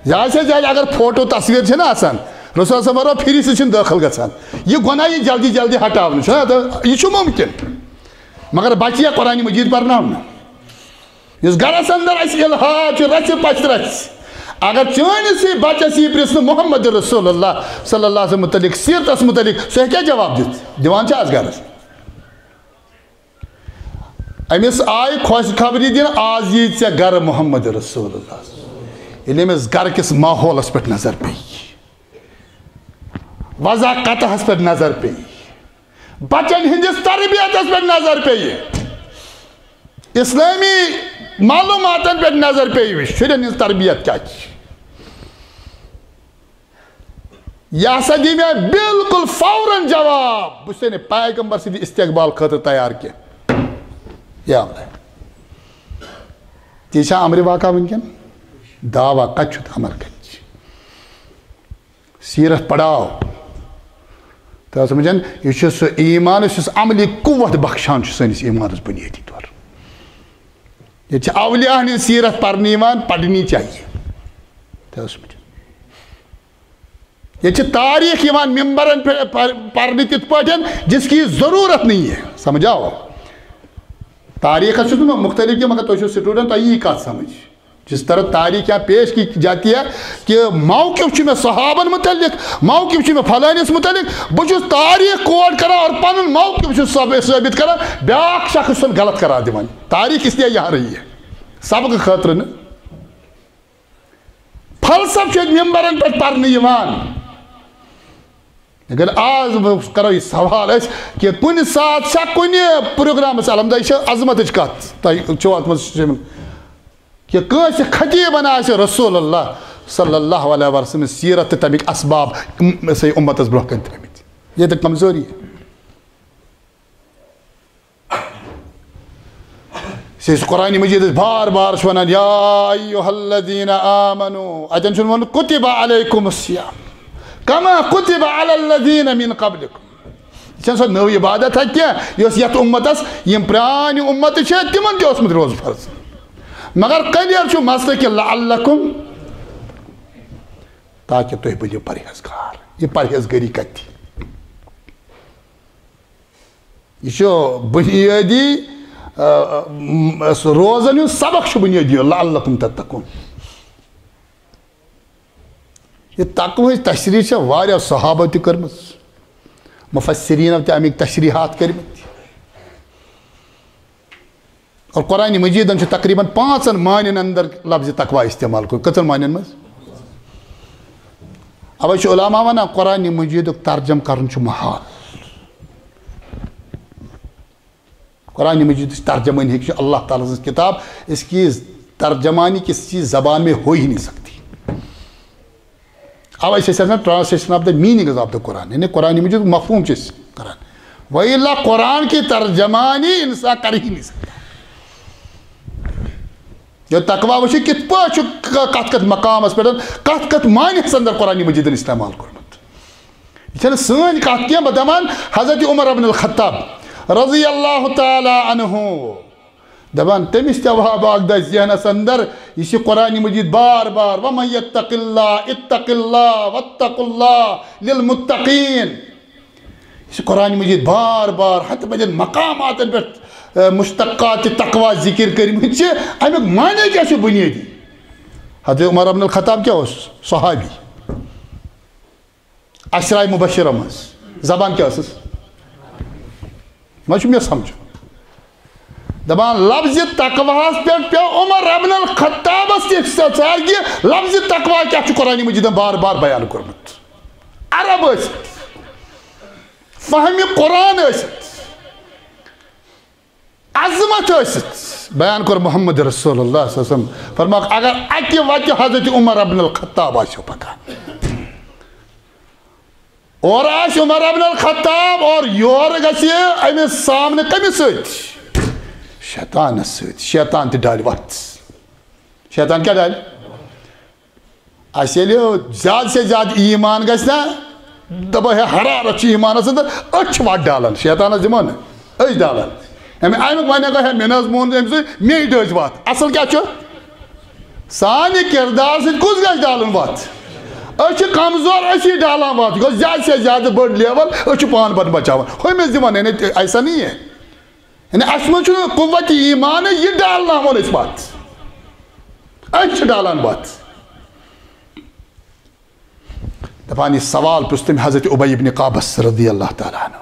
زیادٕ سے زیادٕ اگر فوٹو تصویر چھِ نہ آسان، رسول صلی اللہ علیہ وسلم فرموو پھِرِ سۭتۍ چھِنہٕ دٲخل گژھان۔ یہِ گۄناہ یی جلدی جلدی ہٹاونہٕ، چھُنہ؟ تہٕ یہِ چھُ مُمکِن۔ مگر بچہِ یا قرآن مجید پرناونہٕ۔ یُس گرس اندر اسہِ الحاد چھُ، رژھِ پژھِ رژھِ، اگر چٲنِسٕے بچس یی پرژھنہٕ محمد رسول اللہ صلی اللہ علیہ وسلم متعلق، سیرتس متعلق، سُہ ہیٚکیٛاہ جواب دِتھ؟ دِوان چھِ از گرس۔ أمِس آیہِ خۄشخبری دِنہٕ، از یی ژےٚ گرٕ محمد رسول اللہ۔ ییٚلہِ أمِس گرٕ کِس ماحولس پٮ۪ٹھ نظر پیٚیہِ، وضع قطعس پٮ۪ٹھ نظر پیٚیہِ، بچن ہٕنٛدِس تربیتس پٮ۪ٹھ نظر پیٚیہِ، اسلٲمی معلوٗماتن پٮ۪ٹھ نظر پیٚیہِ، شُرٮ۪ن ہٕنٛز تربیت کیٛاہ چھِ؟ یہِ ہسا دی مےٚ بالکل فوراً جواب۔ بہٕ چھُسے نہٕ پیغمبر سٕنٛدِ استقبال خٲطرٕ تیار کینٛہہ۔ یا اللہ۔ تی چھا امرِ واقع وٕنکیٚن؟ دعویٰ کتہِ چھُ تہٕ امر کتہِ چھِ؟ سیرت پڑھاو۔ تہٕ سمجھن، یہِ چھُ سُہ ایمان، یُس یُس عملی قوت بخشان چھُ سٲنِس ایمانس بنیٲدی طور۔ ییٚتہِ چھِ اولیاء ہٕنٛز سیرت پرنہٕ یِوان، پڑھنی چاہیے۔ تہٕ سمجھن۔ ییٚتہِ چھِ تاریخ یِوان ممبرن پٮ۪ٹھ پر-، پرنہٕ تِتھ پٲٹھۍ، جس کی ضرورت نہیں ہے۔ سمجھ آو؟ تاریخس چھُس نہٕ بہٕ مختلف کینٛہہ، مگر تُہۍ چھِو student، تۄہہِ یی کتھ سمجھ۔ جس طرح تاریخ یہاں پیش کی جاتی ہے کہ موقف چھُ مےٚ صحابن متعلق، موقف چھُ مےٚ فلٲنِس متعلق، بہٕ چھُس تاریخ quote کران اور پنُن موقف چھُس ثاب-، ثٲبت کران، بیٛاکھ شخص چھُنہٕ غلط قرار دِوان۔ تاریخ اس لیے یہاں رہی ہے، سبقہٕ خٲطرٕ نہٕ۔ فلسفہٕ چھُ ییٚتہِ ممبرن پٮ۪ٹھ پرنہٕ یِوان۔ اگر آز وۄنۍ کرو یہِ سوال أسۍ کہ کُنہِ ساتہٕ چھا کُنہِ پروگرامس، الحمدللہ، یہِ چھِ عظمتٕچ کتھ، تۄہہِ چھو اتھ منٛز شٲمِل، کہ کٲنٛسہِ خطیبن آسہِ رسول اللہ صلی اللہ علیہ وسلم سٕنٛز سیرت تہٕ تمیِکۍ اسباب، ام-، سٲنۍ امتس برونٛہہ کنہِ ترٲومٕتۍ۔ یہِ تہِ کمزوری۔ سُہ یُس قرآن مجیدس بار بار چھُ ونان، "یا ایھا الذین آمنو"، اتٮ۪ن چھُنہٕ ووٚنمُت، "کتب علیکم الصیام کما کتب علی الذین من قبلکم"۔ یہِ چھَنہٕ سۄ نٔو عبادت ہا کینٛہہ، یۄس یتھ امتس، یِم پرٛانہِ امتہٕ چھِ، تِمن تہِ اوسمُت روزٕ فرض۔ مگر clear چھُ مسلہٕ کہِ لعلکم، تاکہِ تُہۍ بٔنِو پرہیزگار۔ یہِ پرہیزگٲری کتہِ؟ یہِ چھُ بنیٲدی، آ، م-، روزن ہُنٛد سبق چھُ بنیٲدی، لعلکم تتقون۔ یہِ تقوہٕچ تشریح چھےٚ واریاہ صحابو تہِ کٔرمٕژ، مفسرینو تہِ امیِکۍ تشریحات کٔرمٕتۍ۔ اور قرآن مجیدن چھُ تقریباً پانٛژن معنین اندر لفظ تقوی استعمال کوٚرمُت۔ کٔژن معنین منٛز؟ اوے چھُ علماء ونان، قرآن مجیدُک ترجمہٕ کرُن چھُ محال۔ قرآن مجیدٕچ ترجمٲنی ہیٚکہِ چھُ اللہ تعالیٰ سٕنٛز کتاب، اس کی ترجمانی کسی زبان میں ہو ہی نہیں سکتی۔ اوے چھِ أسۍ آسان translation of the meanings of the Quran، یعنی قرآن مجیدُک مفہوم چھِ أسۍ کران۔ وإلا قرآن کی ترجمانی انسان کر ہی نہیں سکتا۔ یہِ تقوی وٕچھِو کِتھ پٲٹھۍ چھُ ک-، کَتھ کَتھ مقامَس پٮ۪ٹھ، کَتھ کَتھ معنیَس اندر قرآن مجیدَن استعمال کوٚرمُت۔ یہِ چھَنہٕ سٲنۍ کَتھ کینٛہہ، بہٕ دَپان حضرت عمر ابن الخطاب رضی اللہ تعالیٰ عنہ، دَپان تٔمِس تہِ آو اَکھ دۄہ ذہنَس اندر، یہِ چھِ قرآن مجید بار بار، "ومن یتق اللہ، اتق اللہ، واتقوا اللہ للمتقین"۔ یہِ چھِ قرآن مجید بار بار ہتہٕ بَدٮ۪ن مقاماتن پٮ۪ٹھ، آ، مشتقات تقوی ذکر کٔرمٕتۍ چھِ۔ اَمیُک معنی کیٛاہ چھُ بُنیٲدی؟ حضرت عمر ابن الخطاب کیٛاہ اوس؟ صحابی۔ عشرہ مبشرہ منٛز زبان کیٛاہ ٲسٕس؟ وۄنۍ چھُ مےٚ سمجھُن۔ دَپان لفظِ تقواہَس پٮ۪ٹھ پیوٚو عمر ابن الخطابس تہِ ژ-، ژارگہِ، لفظِ تقوی کیٛاہ چھُ قرآن مجیدن بار بار بیان کوٚرمُت؟ عرب ٲسِتھ، فہمِ قرآن ٲسِتھ، عظمت ٲسِتھ، بیان کوٚر محمد رسول اللہ صلی اللہ علیہ وسلم۔ فرماو، اگر اَکہِ وَتہِ حضرت عمر ابن الخطاب آسہِ ہو پکان، اور آسہِ عمر ابن الخطاب اور یور گژھِ أمِس سامنہٕ کٔمِس سۭتۍ؟ شیطانس سۭتۍ۔ شیطان تہِ ڈالہِ وَتھ۔ شیطان کیٛاہ ڈالہِ؟ اَسہِ ییٚلہِ زیادٕ سے زیادٕ ایمان گژھِ نا، دَپو ہے حرارت چھِ ایمانس اندر، أسۍ چھِ وَتھ ڈالان، شیطانس دِمو نہٕ، أسۍ ڈالان۔ أمۍ، اَمیُک وَنہِ گوٚو ہے مےٚ نہ حظ مون أمۍ سۭتۍ، مے ڈٔج وَتھ۔ اَصٕل کیٛاہ چھُ؟ سانہِ کردار سۭتۍ کُس گژھِ ڈالُن وَتھ؟ أسۍ چھِ کمزور، أسی ڈالان وَتھ۔ یہِ گوٚو زیادٕ سے زیادٕ بٔڑ level، أسۍ چھِ پان پتہٕ بچاوان۔ ہُمِس دِوان، یعنی ایسا نہیں ہے۔ یعنی اَسہِ منٛز چھُنہٕ قوت ایمان، یہِ ڈالناوان أسۍ وَتھ۔ أسۍ چھِ ڈالان وَتھ۔ دَپان یہِ سوال پرُژھ تٔمۍ حضرت ابی ابن کعبس رضی اللہ تعالیٰ عنہ۔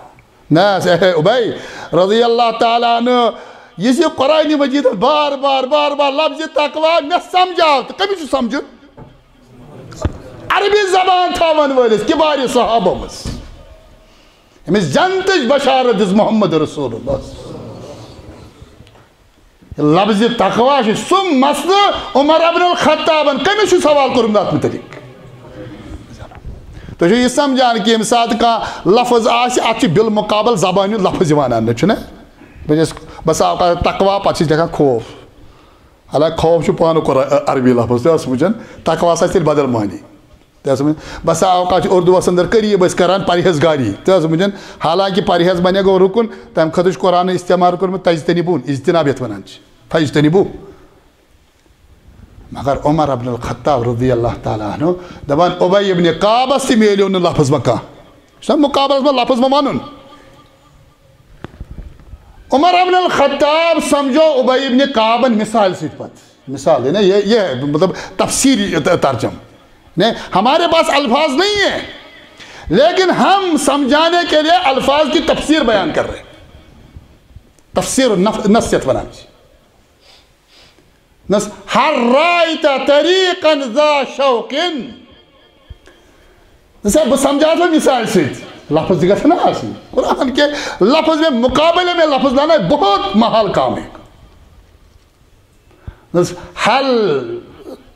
نہ، اے ابی رضی اللہ تعالیٰ عنہ، یُس یہِ قرآن مجیدس بار بار، بار بار لفظِ تقوی مےٚ سمجھاو، تہٕ کٔمِس چھُ سمجھُن؟ عربی زبان تھاون وٲلِس، کبارِ صحابہ منٛز۔ أمِس جنتٕچ بشارت دِژ محمد رسول اللہ۔ لفظِ تقوی چھُ سُہ مسلہٕ، عمر ابن الخطابن کٔمِس چھُ سوال کوٚرمُت اَتھ مُتعلِق؟ تُہۍ چھِو یہِ سمجھان کہِ ییٚمہِ ساتہٕ کانٛہہ لفظ آسہِ، اَتھ چھُ بالمقابل زبانہِ ہُنٛد لفظ یِوان اَننہٕ، چھُنہ؟ بہٕ چھَس، بہٕ سا اوقات تقوا، پَتہٕ چھِ أسۍ لیکھان خوف۔ حالانکہِ خوف چھُ پانہٕ قرآن، عربی لفظ، تہِ ٲس وٕچھان، تقوا آسہِ تیٚلہِ بدل معنی۔ تہِ ٲس وٕچھان، بہٕ سا اوقات چھِ اُردوَس اندر قریٖب أسۍ کران پرہیزگاری، تہِ ٲس وٕچھان، حالانکہِ پرہیز بنے گوٚو رُکُن، تَمہِ خٲطرٕ چھُ قرآن استعمال کوٚرمُت تجتنبون، اجتناب یَتھ وَنان چھِ، فاجتنبو۔ مگر عمر ابن الخطاب رضی اللہ تعالیٰ عنہ دپان، ابی ابن کعبس تہِ میلیو نہٕ لفظ ما کانٛہہ۔ چھُنہ مقابلس منٛز لفظ ما ونُن؟ عمر ابن الخطاب سمجھو ابی ابن کعبن مثال سۭتۍ پتہٕ۔ مثال، یعنی یہ، یہ مطلب تفسیری ت-، ترجم۔ نہیں، ہمارے پاس الفاظ نہیں ہے، لیکن ہم سمجھانے کے لیے الفاظ کی تفسیر بیان کر رہے ہیں۔ تفسیر النف-، نفسیت ونان چھِ۔ نس، هل رأيت طريقا ذا شوق۔ نس، بہٕ سمجھاو ژےٚ مثال سۭتۍ۔ لفظ تہِ گژھن نا آسٕنۍ۔ قرآن کے لفظ میں مقابلے میں لفظ لانا بہت محال کام ہے۔ نس، هل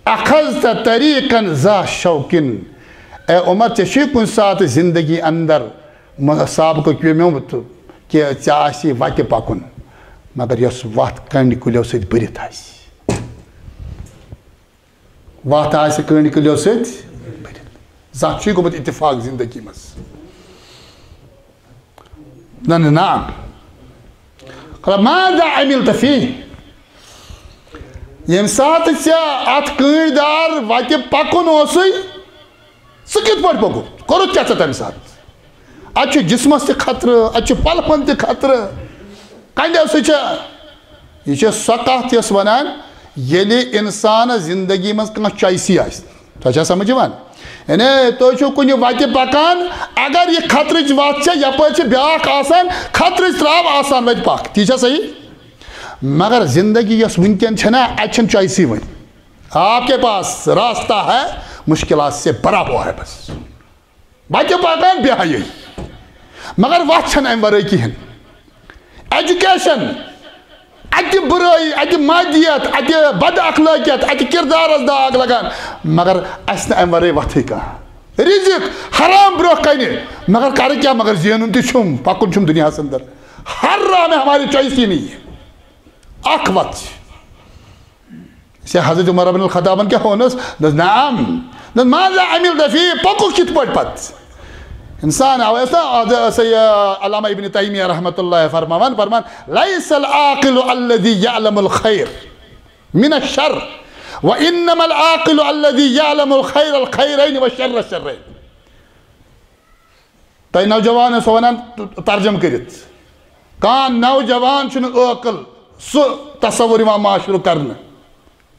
أخذت طريقا ذا شوق۔ اے عمر، ژےٚ چھُے کُنہِ ساتہٕ زندگی اندر م-، سابقہٕ پیوٚمُت کہِ ژےٚ آسی وتہِ پکُن، مگر یۄس وتھ کنڈِ کُلیو سۭتۍ بٔرِتھ آسہِ۔ وتھ آسہِ کنڈِ کُلیو سۭتۍ بٔرِتھ۔ زانٛہہ چھُے گوٚمُت اتفاق زندگی منٛز؟ نہ، نہ، نعم۔ قال، ماذا عملت فيه؟ ییٚمہِ ساتہٕ ژےٚ اتھ کٔنٛڈۍ دار وتہِ پکُن اوسُے، ژٕ کِتھ پٲٹھۍ پوٚکُتھ؟ کوٚرُتھ کیٛاہ ژےٚ تَمہِ ساتہٕ؟ اَتہِ چھُ جسمس تہِ خطرٕ، اَتہِ چھُ پلون تہِ خطرٕ۔ کنڈیو سۭتۍ چھےٚ، یہِ چھےٚ سۄ کتھ یۄس ونان، ییٚلہِ انسانس زندگی منٛز کانٛہہ choice-ٕے آسہِ۔ تۄہہِ چھا سمجھ یِوان؟ یعنی تُہۍ چھِو کُنہِ وتہِ پکان، اگر یہِ خطرٕچ وتھ چھےٚ، یپٲرۍ چھِ بیٛاکھ آسان، خطرٕچ تراو آسان وتہِ پکھ، تی چھا صحیح؟ مگر زندگی یۄس وٕنکٮ۪ن چھےٚ نا، اتہِ چھَنہٕ choice-ٕے وۄنۍ۔ آپ کے پاس راستہ ہے، مشکلات سے بھرا ہوا ہے بس۔ وتہِ پکان بے حیٲیی، مگر وتھ چھَنہٕ امہِ ورٲے کِہیٖنۍ۔ Education، اتہِ بُرٲیی، اتہِ مادیت، اتہِ بد اخلٲقیت، اتہِ کردارس داغ لگان، مگر اسہِ نہٕ امہِ ورٲے وتھٕے کانٛہہ۔ رزق حرام برونٛہہ کنہِ، مگر کرٕ کیٛاہ؟ مگر زینُن تہِ چھُم، پکُن چھُم دُنیاہس اندر۔ ہر راہ میں ہماری choice ہی نہیں ہے۔ اکھ وتھ چھِ۔ سے حضرت عمر بن الخطابن کیٛاہ ووٚنُس؟ دوٚپُس، نعم۔ دوٚپُس، ماذا عملت فيه؟ پوٚکُکھ کِتھ پٲٹھۍ پتہٕ؟ انسان، اوے ٲس نا، از ٲس یہِ علامہ ابن تیمیہ رحمۃ اللہ فرماوان، فرمان، لیس العاقل الذي يعلم الخير من الشر، وانما العاقل الذي يعلم الخير الخيرين والشر الشرين۔ تۄہہِ نوجوان ٲسو ونان ترجمہٕ کٔرِتھ۔ کانٛہہ نوجوان چھُنہٕ عٲقل سُہ تصور یِوان معاشرُک کرنہٕ۔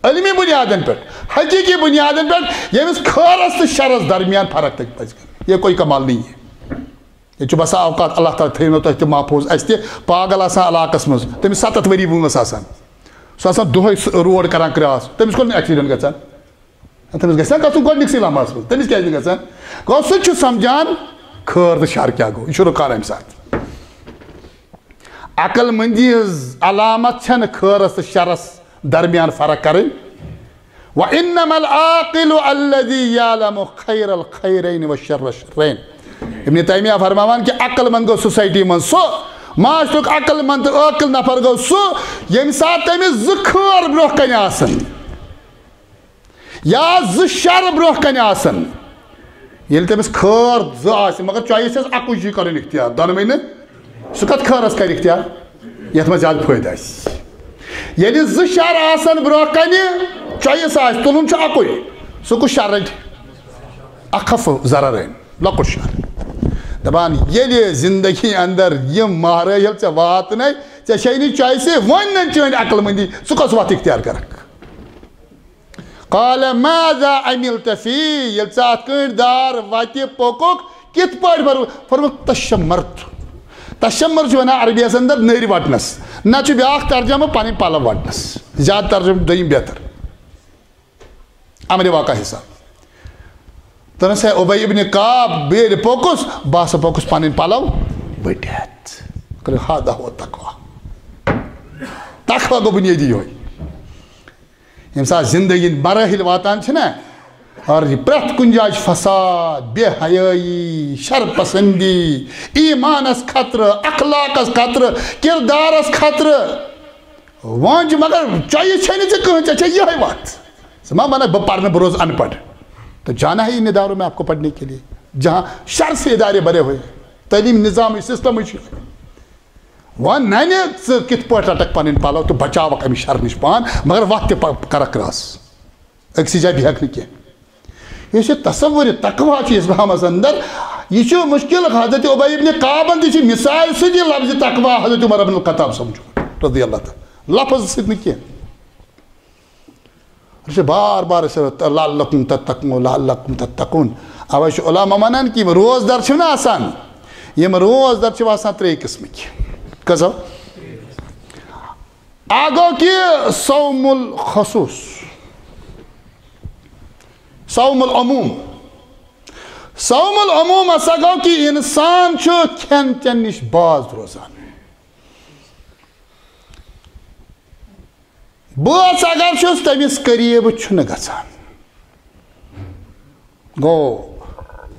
علمی بنیادن پٮ۪ٹھ، حقیقی بنیادن پٮ۪ٹھ، ییٚمِس خٲرس تہٕ شرس درمیان فرق تہِ پزِ کرٕنۍ۔ یہ کوئی کمال نہیں ہے۔ ییٚتہِ چھُ بسا اوقات اللہ تعالیٰ تھٲیِنو تۄہہِ تہِ محفوظ، اسہِ تہِ۔ پاگل آسان علاقس منٛز، تٔمِس ستتھ ؤری وٲنٛس آسان، سُہ آسان دۄہے سُہ road کران cross، تٔمِس کوٚر نہٕ accident گژھان؟ تٔمِس گژھِ نا گژھُن گۄڈٕنِکسٕے لمحس منٛز؟ تٔمِس کیٛازِ نہٕ گژھان؟ گوٚو سُہ تہِ چھُ سمجھان خٲر تہٕ شر کیٛاہ گوٚو، یہِ چھُ رُکان امہِ ساتہٕ۔ عقل مندی ہٕنٛز علامت چھنہٕ خٲرس تہٕ شرس درمیان فرق کرٕنۍ۔ وَإِنَّمَا الْعَاقِلُ الَّذِي يَعْلَمُ خَيْرَ الْخَيْرَيْنِ وَشَرَّ الشَّرَّيْنِ۔ ابن تیمیہ فرماوان کہِ عقل مند گوٚو society منٛز سُہ، معاشرُک عقل مند تہٕ عٲقل نفر گوٚو سُہ، ییٚمہِ ساتہٕ تٔمِس زٕ خٲر برونٛہہ کنہِ آسن۔ یا زٕ شر برونٛہہ کنہِ آسن۔ ییٚلہِ تٔمِس خٲر زٕ آسہِ، مگر choice چھس اکُے چھُے کرُن اختیار، دۄنوٕے نہٕ۔ سُہ کتھ خٲرس کرِ اختیار یتھ منٛز زیادٕ فٲیدٕ آسہِ؟ ییٚلہِ زٕ شر آسن برونٛہہ کنہِ، choice آسہِ، تُلُن چھُ اکُے۔ سُہ کُس شر رٹہِ؟ اخف ضررین، لۄکُٹ شر۔ دپان، ییٚلہِ زندگی اندر یِم مراحل ژےٚ واتنَے، ژےٚ چھے نہٕ choice، وۄنۍ نہٕ چٲنۍ عقل مندی، ژٕ کۄس وتھ اختیار کرکھ؟ قال ماذا عملت فيه؟ ییٚلہِ ژٕ اتھ کٔنٛڈۍ دار وتہِ پوٚکُکھ، کِتھ پٲٹھۍ پوٚکُکھ؟ فرمووُکھ، تشمرت۔ تشمر چھُ ونان عربی یس اندر نٔرۍ وٹنس۔ نتہٕ چھُ بیٛاکھ ترجمہٕ پنٕنۍ پلو وٹنس۔ زیادٕ ترجمہٕ چھُ دوٚیِم بہتر۔ امرِ واقع حساب۔ دوٚپنس، ہے ابی ابن کعب، بہٕ ییٚلہِ پوٚکُس، بہٕ ہسا پوٚکُس پنٕنۍ پلو وٹِتھ۔ کٔرِو، هذا هو التقوى۔ تقوی گوٚو بنیٲدی یِہوٚے۔ ییٚمہِ ساتہٕ زندگی ہٕنٛدۍ مراحل واتان چھِنہ، اور یہ پرٛٮ۪تھ کُنہِ جایہِ چھُ فساد، بے حیٲیی، شر پسندی، ایمانس خطرٕ، اخلاقس خطرٕ، کردارس خطرٕ۔ وۄنۍ چھُ مگر چۄیہِ چھے نہٕ ژےٚ کٕہٕنۍ، ژےٚ چھے یِہوٚے وَتھ۔ ژٕ ما وَنکھ بہٕ پَرٕ نہٕ، بہٕ روزٕ اَن پَڑھ؟ تو جانا ہے، یہ نداروں میں آپ کو پڑھنے کے لیے، جہاں شر سے ادارے بھرے ہوئے ہیں، تعلیمی نظام، سسٹم چھُ۔ وۄنۍ نَنہِ ژٕ کِتھ پٲٹھۍ رَٹکھ پَنٕنۍ پَلو تہٕ بچاوکھ اَمہِ شرٕ نِش پان، مگر وَتھ تہِ پَ-، کَرَکھ کراس۔ أکسٕے جایہِ بیٚہکھ نہٕ کینٛہہ۔ یُس یہِ تصور تقوا چھُ اسلامس اندر، یہِ چھُ مشکل۔ حضرت ابی ابن کعبن تہِ چھِ مثال سۭتۍ یہِ لفظ تقوا حضرت عمر بن الخطاب سمجھو رضی اللہ تعالیٰ، لفظ سۭتۍ نہٕ کینٛہہ۔ یہِ چھُ بار بار أسۍ لعلکم تتقون، لعلکم تتقون۔ اوے چھُ علماء ونان کہِ یِم روزدار چھِنہ آسان، یِم روزدار چھِ آسان ترٛیٚیہِ قٕسمٕکۍ۔ کٔژو؟ اکھ گوٚو کہِ صوم الخصوص، صوم العموم۔ صوم العموم ہسا گوٚو کہِ انسان چھُ کھٮ۪ن چٮ۪ن نِش باز روزان۔ بٲژ اگر چھُس، تٔمِس قریٖب چھُنہٕ گژھان۔ گوٚو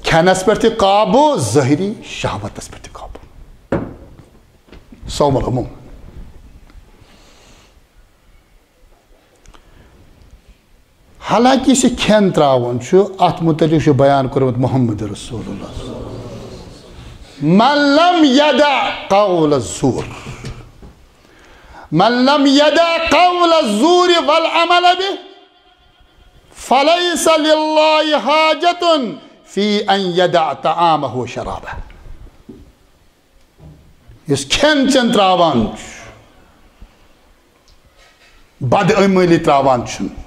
کھٮ۪نس پٮ۪ٹھ تہِ قابو، ظٲہری شہوتس پٮ۪ٹھ تہِ قابو۔ صوم العموم۔ حالانکہ یُس یہِ کھٮ۪ن ترٛاوُن چھُ، اتھ متعلق چھُ بیان کوٚرمُت محمد رسول اللہ، من لم یدع قول الزور، من لم یدع قول الزور والعمل به، فلیس للہ حاجة فی ان یدع طعامہ و شرابہ۔ یُس کھٮ۪ن چٮ۪ن ترٛاوان چھُ، بدعملی ترٛاوان چھُنہٕ،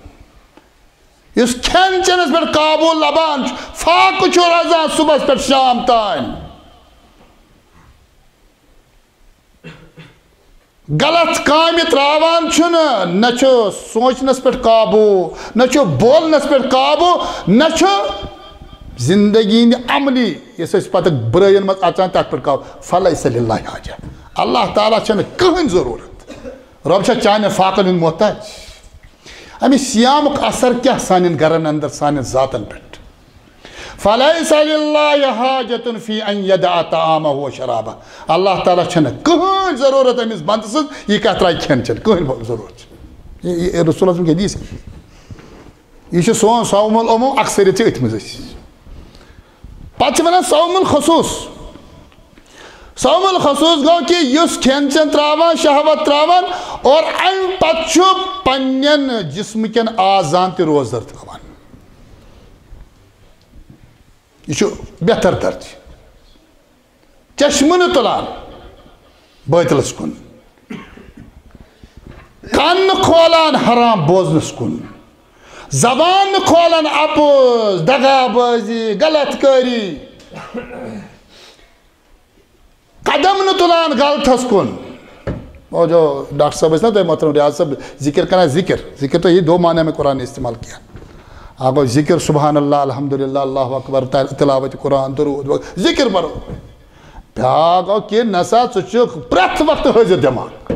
یُس کھٮ۪ن چٮ۪نس پٮ۪ٹھ قابو لبان چھُ، فاقہٕ چھُ روزان صبحس پٮ۪ٹھ شام تام، غلط کامہِ ترٛاوان چھُنہٕ، نہ چھُ سونٛچنس پٮ۪ٹھ قابو، نہ چھُ بولنس پٮ۪ٹھ قابو، نہ چھُ زندگی ہٕنٛدِ عملی، یۄس أسۍ پتہٕ برٲیِن منٛز اژان، تتھ پٮ۪ٹھ قابو۔ فلیس للہ حاجہ، اللہ تعالیٰ چھنہٕ کٕہٕنۍ ضروٗرت۔ رۄب چھا چانٮ۪ن فاقن ہُنٛد محتاج؟ امہِ صیامُک اثر کیٛاہ سانٮ۪ن گرن اندر، سانٮ۪ن ذاتن پٮ۪ٹھ؟ فلیس للہ حاجة فی ان یدع طعامہ و شرابہ۔ اللہ تعالیٰ چھنہٕ کٕہٕنۍ ضروٗرت أمِس بندٕ سٕنٛز، یہِ کتھ ترٛایہِ کھٮ۪ن چٮ۪ن، کٕہٕنۍ ضروٗرت چھِ۔ یہِ، یہِ رسول اعظم کہِ حدیث۔ یہِ چھُ سون صوم العموم، اکثریت چھِ أتھۍ منٛز أسۍ۔ پتہٕ چھِ ونان صوم الخصوص۔ صوم الخصوص گوٚو کہِ یُس کھٮ۪ن چٮ۪ن ترٛاوان، شہوت ترٛاوان، اور امہِ پتہٕ چھُ پننٮ۪ن جسمہٕ کٮ۪ن اعضاہن تہِ روزدر تھاوان۔ یہِ چھُ بہتر درجہٕ۔ چشمہٕ نہٕ تُلان بٲطلس کُن، کن نہٕ کھولان حرام بوزنس کُن، زبان نہٕ کھولان اپُز، دغا بٲزی، غلط کٲری، قدم نہٕ تُلان غلطس کُن۔ او جو ڈاکٹر صٲب ٲسۍ نا تۄہہِ محترم ریاض صٲب ذکر کران، ذکر، ذکر تو یہ دو معنی میں قرآن نے استعمال کیا۔ اکھ گوٚو ذکر، سبحان اللہ، الحمدللہ، اللہ اکبر، تل-، تلاوت قرآن، درود، ذکر پرو۔ بیاکھ گوٚو کہ نسا ژٕ چھُکھ پرٛٮ۪تھ وقتہٕ حٲضِر دٮ۪ماغ۔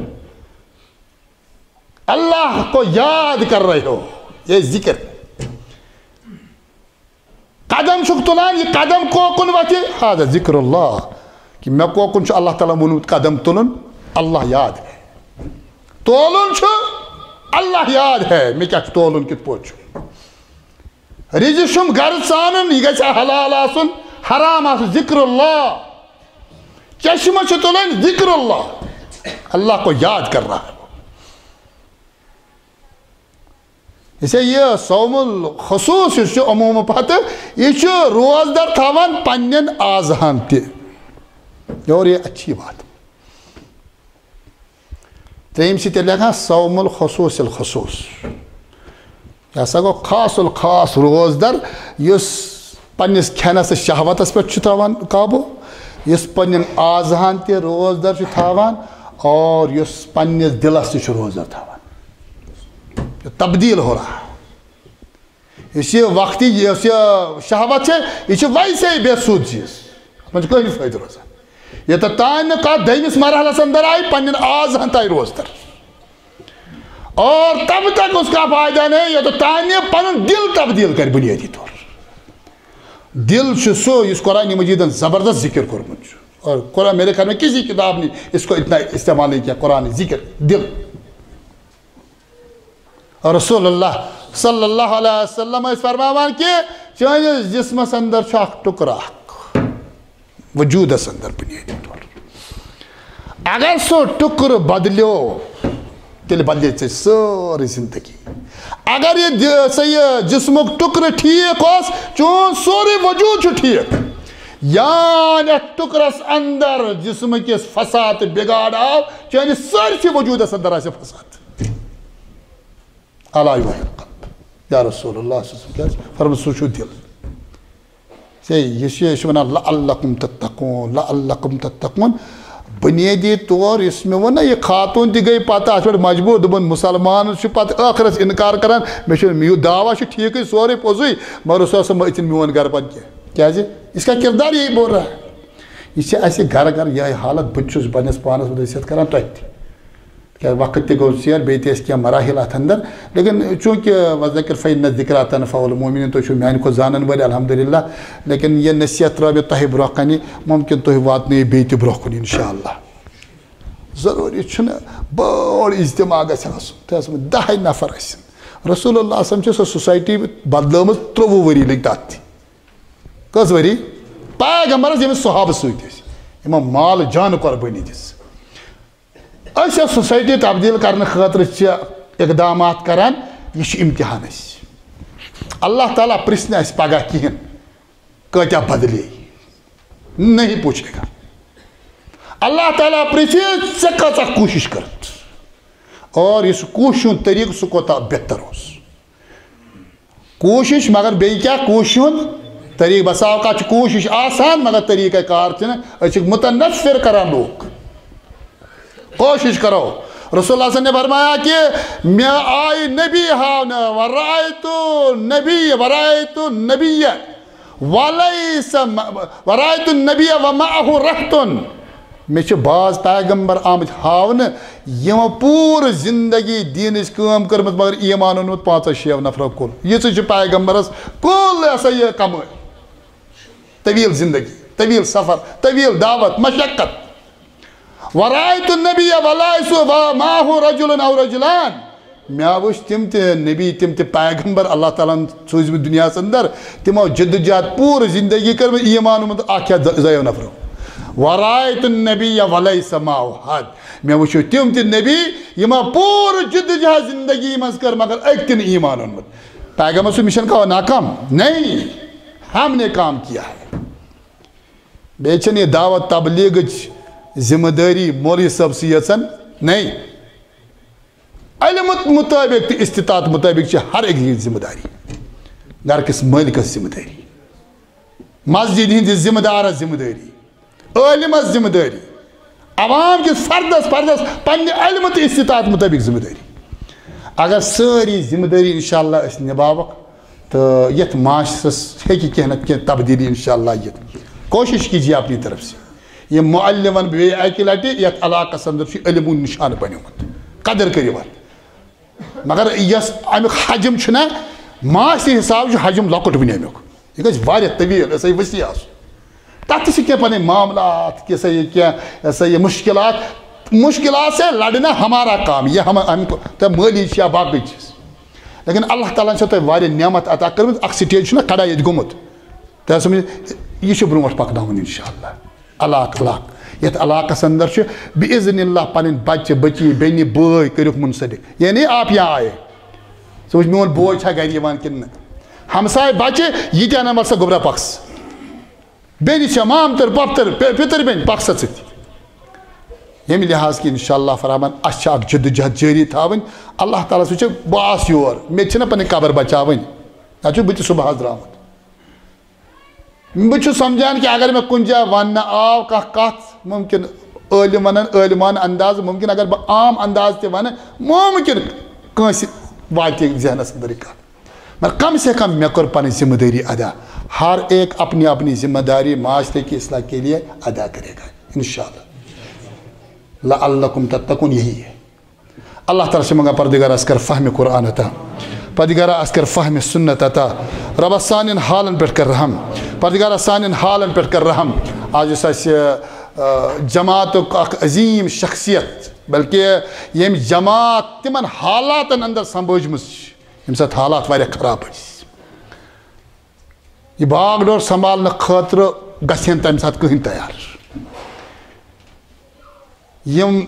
اللہ کو یاد کر رہے ہو، یہ ذکر۔ قدم چھُکھ تُلان، یہِ قدم کوکُن وتھِ، هذا ذکر اللہ، کہ مےٚ کوکُن چھُ اللہ تعالیٰ ووٚنمُت قدم تُلُن، اللہ یاد ہے۔ تولُن چھُ، اللہ یاد ہے، مےٚ کیٛاہ چھُ تولُن، کِتھ پٲٹھۍ چھُ۔ رِزِق چھُم گرٕ ژانُن، یہِ گژھِ حلال آسُن، حرام آسُن، ذکر اللہ۔ چشمہٕ چھُ تُلُن، ذکر اللہ، اللہ کو یاد کر رہا ہے۔ اسے یہ صوم الخصوص یُس چھُ عموٗمہٕ پتہٕ، یہِ چھُ روزدر تھاوان پننٮ۪ن اعضاہن تہِ۔ اور یہ اچھی بات۔ ترٛیٚیِم چھِ تیٚلہِ لیکھان صوم الخصوص الخصوص۔ یہِ ہسا گوٚو خاص الخاص روزدر، یُس پننِس کھٮ۪نس تہٕ شہوتس پٮ۪ٹھ چھُ تھاوان قابو، یُس پننٮ۪ن اعضاہن تہِ روزدر چھُ تھاوان، اور یُس پننِس دِلس تہِ چھُ روزدر تھاوان۔ تبدیل ہو رہا۔ یُس یہِ وقتی، یۄس یہِ شہوت چھِ، یہِ چھِ ویسے بے سود چیز۔ اتھ منٛز چھُ کٕہٕنۍ فٲیدٕ روزان۔ یوٚتتھ تام نہٕ کانٛہہ دوٚیمِس مرحلس اندر آیہِ، پننٮ۪ن اعضاہن تہِ آیہِ روزدر۔ اور تب تک اس کا فائدہ نہیں، یوٚتتھ تام نہٕ پنُن دِل تبدیل کرِ بنیٲدی طور۔ دل چھُ سُہ یُس قرآن مجیدن زبردست ذکر کوٚرمُت چھُ۔ اور قرآن، میرے خیال میں کسی کتاب نے اس کو اتنا استعمال نہیں کیا، قرآن ذکر، دل۔ اور رسول اللہ صلی اللہ علیہ وسلم ٲسۍ فرماوان کہ چٲنِس جسمس اندر چھُ اکھ ٹُکرٕ اکھ، وجودس اندر بنیٲدی طور۔ اگر سُہ ٹُکرٕ بدلیو، تیٚلہِ بدلے ژےٚ سٲرٕے زندگی۔ اگر یہِ دِ-، سا یہِ جسمُک ٹُکرٕ ٹھیٖک اوس، چون سورُے وجود چھُ ٹھیٖک۔ یان یتھ ٹُکرس اندر جسمہٕ کِس فساد تہٕ بگاڑ آو، چٲنِس سٲرسٕے وجودس اندر آسہِ فساد۔ الا یحیی القلب۔ یا رسول اللہ صلی اللہ علیہ وسلم، کیٛاہ چھِ فرماوان؟ سُہ چھُ دِل۔ ہے، یہِ چھِ، یہِ چھِ وَنان، "لعلکم تتقون، لعلکم تتقون۔" بُنیٲدی طور یُس مےٚ ووٚن نہ، یہِ خاتوٗن تہِ گٔے پَتہٕ اَتھ پٮ۪ٹھ مجبوٗر، دوٚپُن، "مُسلمان چھُ پَتہٕ ٲخرَس اِنکار کَران، مےٚ چھُنہٕ، یہِ دعویٰ چھُ ٹھیٖکٕے سورُے پوٚزُے، مگر رسول صلی اللہ علیہ وسلم مہ أژِن میون گَرٕ پَتہٕ کینٛہہ۔" کیٛازِ؟ اس کا کردار یہی بول رہا ہے۔ یہِ چھِ اَسہِ گَرٕ گَرٕ یِہوٚے حالت، بہٕ تہِ چھُس پنٛنِس پانَس منٛز نصیحت کَران، تۄہہِ تہِ۔ کیٛازِ وقت تہِ گوٚو ژیر، بیٚیہِ تہِ ٲسۍ کینٛہہ مراحل اَتھ اندر، لیکن چوٗنٛکہِ وذکر فإن الذکریٰ تنفع المؤمنین، تُہۍ چھِو میٛانہِ کھۄتہٕ زانَن وٲلۍ الحمدللہ، لیکن یہِ نصیحت ترٛٲو مےٚ تۄہہِ برونٛہہ کَنہِ، ممکن تُہۍ واتنٲیِو بیٚیہِ تہِ برونٛہہ کُن انشاءاللہ۔ ضروٗری چھُنہٕ بوٚڑ اجتماع گژھِ آسُن، تۄہہِ آسَن دَہَے نفر ٲسِن۔ رسول اللہ صلی اللہ علیہ وسلم چھِ سۄ سوسایٹی بدلٲومٕژ، ترٛۆوُہ ؤری لٔگۍ تَتھ تہِ۔ کٔژ ؤری؟ پیغمبرس ییٚمِس صحابہٕ سۭتۍ ٲسۍ، یِمو مال جان قربٲنی دِژ۔ أسۍ یۄس سوسایٹی تبدیل کرنہٕ خٲطرٕ چھِ اقدامات کران، یہِ چھُ امتحان اَسہِ۔ اللہ تعالیٰ پرژھِ نہٕ اَسہِ پگاہ کِہیٖنۍ، کۭتیٛاہ بدلے، نہیں پوچھے گا۔ اللہ تعالیٰ پرژھِ، ژےٚ کۭژاہ کوٗشش کٔرٕتھ، اور یُس کوٗشِش ہُنٛد طریٖقہٕ، سُہ کوٗتاہ بہتر اوس۔ کوٗشِش، مگر بیٚیہِ کیٛاہ؟ کوٗشِش ہُنٛد طریٖقہٕ۔ بسا اوقات چھِ کوٗشِش آسان، مگر طریٖقہ کار چھِنہٕ۔ أسۍ چھِ متنفر کران لوٗکھ۔ کوٗشِش کرو۔ رسول اللہ صلی اللہ علیہ وسلم نے فرمایا کہ مےٚ آیہِ نبی ہاونہٕ، ورأیت نبی، ورأیت نبی، ولیس، ورأیت النبی ومعہ رہطٌ۔ مےٚ چھِ بعض پیغمبر آمٕتۍ ہاونہٕ، یِمو پوٗرٕ زندگی دیٖنٕچ کٲم کٔرمٕژ، مگر ایمان اوٚنمُت پانٛژو شیٚیو نفرو کُل۔ یِژٕے چھِ پیغمبرس کُل، یہِ ہسا یہِ کمٲے۔ طویل زندگی، طویل سفر، طویل دعوت، مشقت۔ ورأیت النبی ولیس ومعہ رجل او رجلان۔ مےٚ وٕچھ تِم تہِ نبی، تِم تہِ پیغمبر اللہ تعالیٰ ہن سوٗزمٕتۍ دُنیاہس اندر، تِمو جدوجہد پوٗرٕ زندگی کٔر، مےٚ ایمان اوٚنمُت اکھ یا زٕ، زیو نفرو۔ ورأیت النبی ولیس معہ احد۔ مےٚ وٕچھو تِم تہِ نبی، یِمو پوٗرٕ جدوجہد زندگی منٛز کٔر، مگر أکۍ تہِ نہٕ ایمان اوٚنمُت۔ پیغمبر سُنٛد مشن کا ہوا ناکام؟ نہیں، ہم نے کام کیا ہے۔ بیٚیہِ چھَنہٕ یہِ دعوت تبلیغٕچ ذمہٕ دٲری مولوی صٲبسٕے یٲژَن، نہیں۔ علمہٕ مُطٲبِق تہٕ استطاعت مُطٲبِق چھِ ہر أکِس ذمہٕ دٲری۔ گرٕ کِس مٲلکَس ذمہٕ دٲری، مسجد ہِنٛدِس ذمہٕ دارَس ذمہٕ دٲری، عٲلمَس ذمہٕ دٲری، عوام کِس فردَس فردَس پننہِ علمہٕ تہٕ استطاعت مُطٲبِق ذمہٕ دٲری۔ اگر سٲری ذمہٕ دٲری انشاءاللہ أسۍ نِباوَکھ، تہٕ یَتھ معاشرَس ہیٚکہِ کینٛہہ نَتہٕ کینٛہہ تبدیٖلی انشاءاللہ یِتھ۔ کوٗشِش کیجیے اپنی طرف سے۔ یہِ معلم وَنہٕ بہٕ بیٚیہِ اَکہِ لَٹہِ، یَتھ علاقَس اندر چھُ علمُک نِشان بنیومُت۔ قدر کٔرِو اَتھ۔ مگر یۄس اَمیُک حجم چھُنہ، معاشرِ حساب چھُ حجم لۄکُٹ وٕنہِ اَمیُک۔ یہِ گژھِ واریاہ طویل، یہِ ہسا یہِ وسیع آسُن۔ تَتھ تہِ چھِ کینٛہہ پَنٕنۍ معاملات، کینٛہہ سا یہِ، کینٛہہ سا یہِ مُشکلات۔ مُشکلات سے لڑنا ہمارا کام، یہِ ہم، ہم، تہٕ مٲلی چھِ یا باقٕے چیٖز۔ لیکن اللہ تعالیٰ ہن چھو تۄہہِ واریاہ نعمت عطا کٔرمٕژ۔ اکھ سٹیج چھُنہ کھڑا ییٚتہِ گوٚمُت۔ تۄہہِ سمجھ، یہِ چھُ برونٛٹھ پکناوُن انشاءاللہ۔ علاقہٕ، علاقہٕ۔ یتھ علاقس اندر چھُ بإذن اللہ پنٕنۍ بچہِ، بچی، بیٚنہِ، بٲے کٔرِکھ منسلک۔ یعنی آپ یہاں آئے۔ ژٕ وٕچھ میون بوے چھا گرِ یِوان کِنہٕ نہٕ۔ ہمساے بچہِ، یہِ تہِ انن وَلہٕ سا گوٚبرا پکھ سا۔ بیٚنہِ چھےٚ، مامتٕر، پۄپھتٕر، پِ-، پِتٕر بیٚنہِ، پکھ سا ژٕ تہِ۔ ییٚمہِ لحاظ کہِ انشاءاللہ فرحمان، اَسہِ چھِ اکھ جدوجہد جٲری تھاوٕنۍ۔ اللہ تعالیٰ سُہ چھُ، بہٕ آس یور، مےٚ تہِ چھِنہ پنٕنۍ قبر بچاوٕنۍ، نتہٕ چھُس بہٕ تہِ صبحس درٛامُت۔ بہٕ چھُس سمجھان کہِ اگر مےٚ کُنہِ جایہِ وننہٕ آو کانٛہہ کتھ، ممکن عٲلم ونن عٲلمانہٕ انداز، ممکن اگر بہٕ عام انداز تہِ ونہٕ، ممکن کٲنٛسہِ واتہِ ذہنس اندر یہِ کتھ۔ مگر کم سے کم مےٚ کٔر پنٕنۍ ذمہ دٲری ادا۔ ہر ایک اپنی اپنی ذمہ داری معاشرے کی اصلاح کے لیے ادا کرے گا، انشاءاللہ۔ لعلکم تتقون یہی ہے۔ اللہ تعالیٰ سے منگا پردگار اس کر فہم قرآن عطا۔ پروردگارا، اَسہِ کر فہمِ سنت عطا۔ رۄبا، سانٮ۪ن حالن پٮ۪ٹھ کر رحم۔ پروردگارا، سانٮ۪ن حالن پٮ۪ٹھ کر رحم۔ آز یُس اَسہِ، آ، جماعتُک اکھ عظیٖم شخصیت، بلکہ ییٚمۍ جماعت تِمن حالاتن اندر سمبھٲجمٕژ چھِ، ییٚمہِ ساتہٕ حالات واریاہ خراب ٲسۍ۔ یہِ باغ ڈور سنبھالنہٕ خٲطرٕ گژھِ ہن تمہِ ساتہٕ کٕہٕنۍ تیار۔ یِم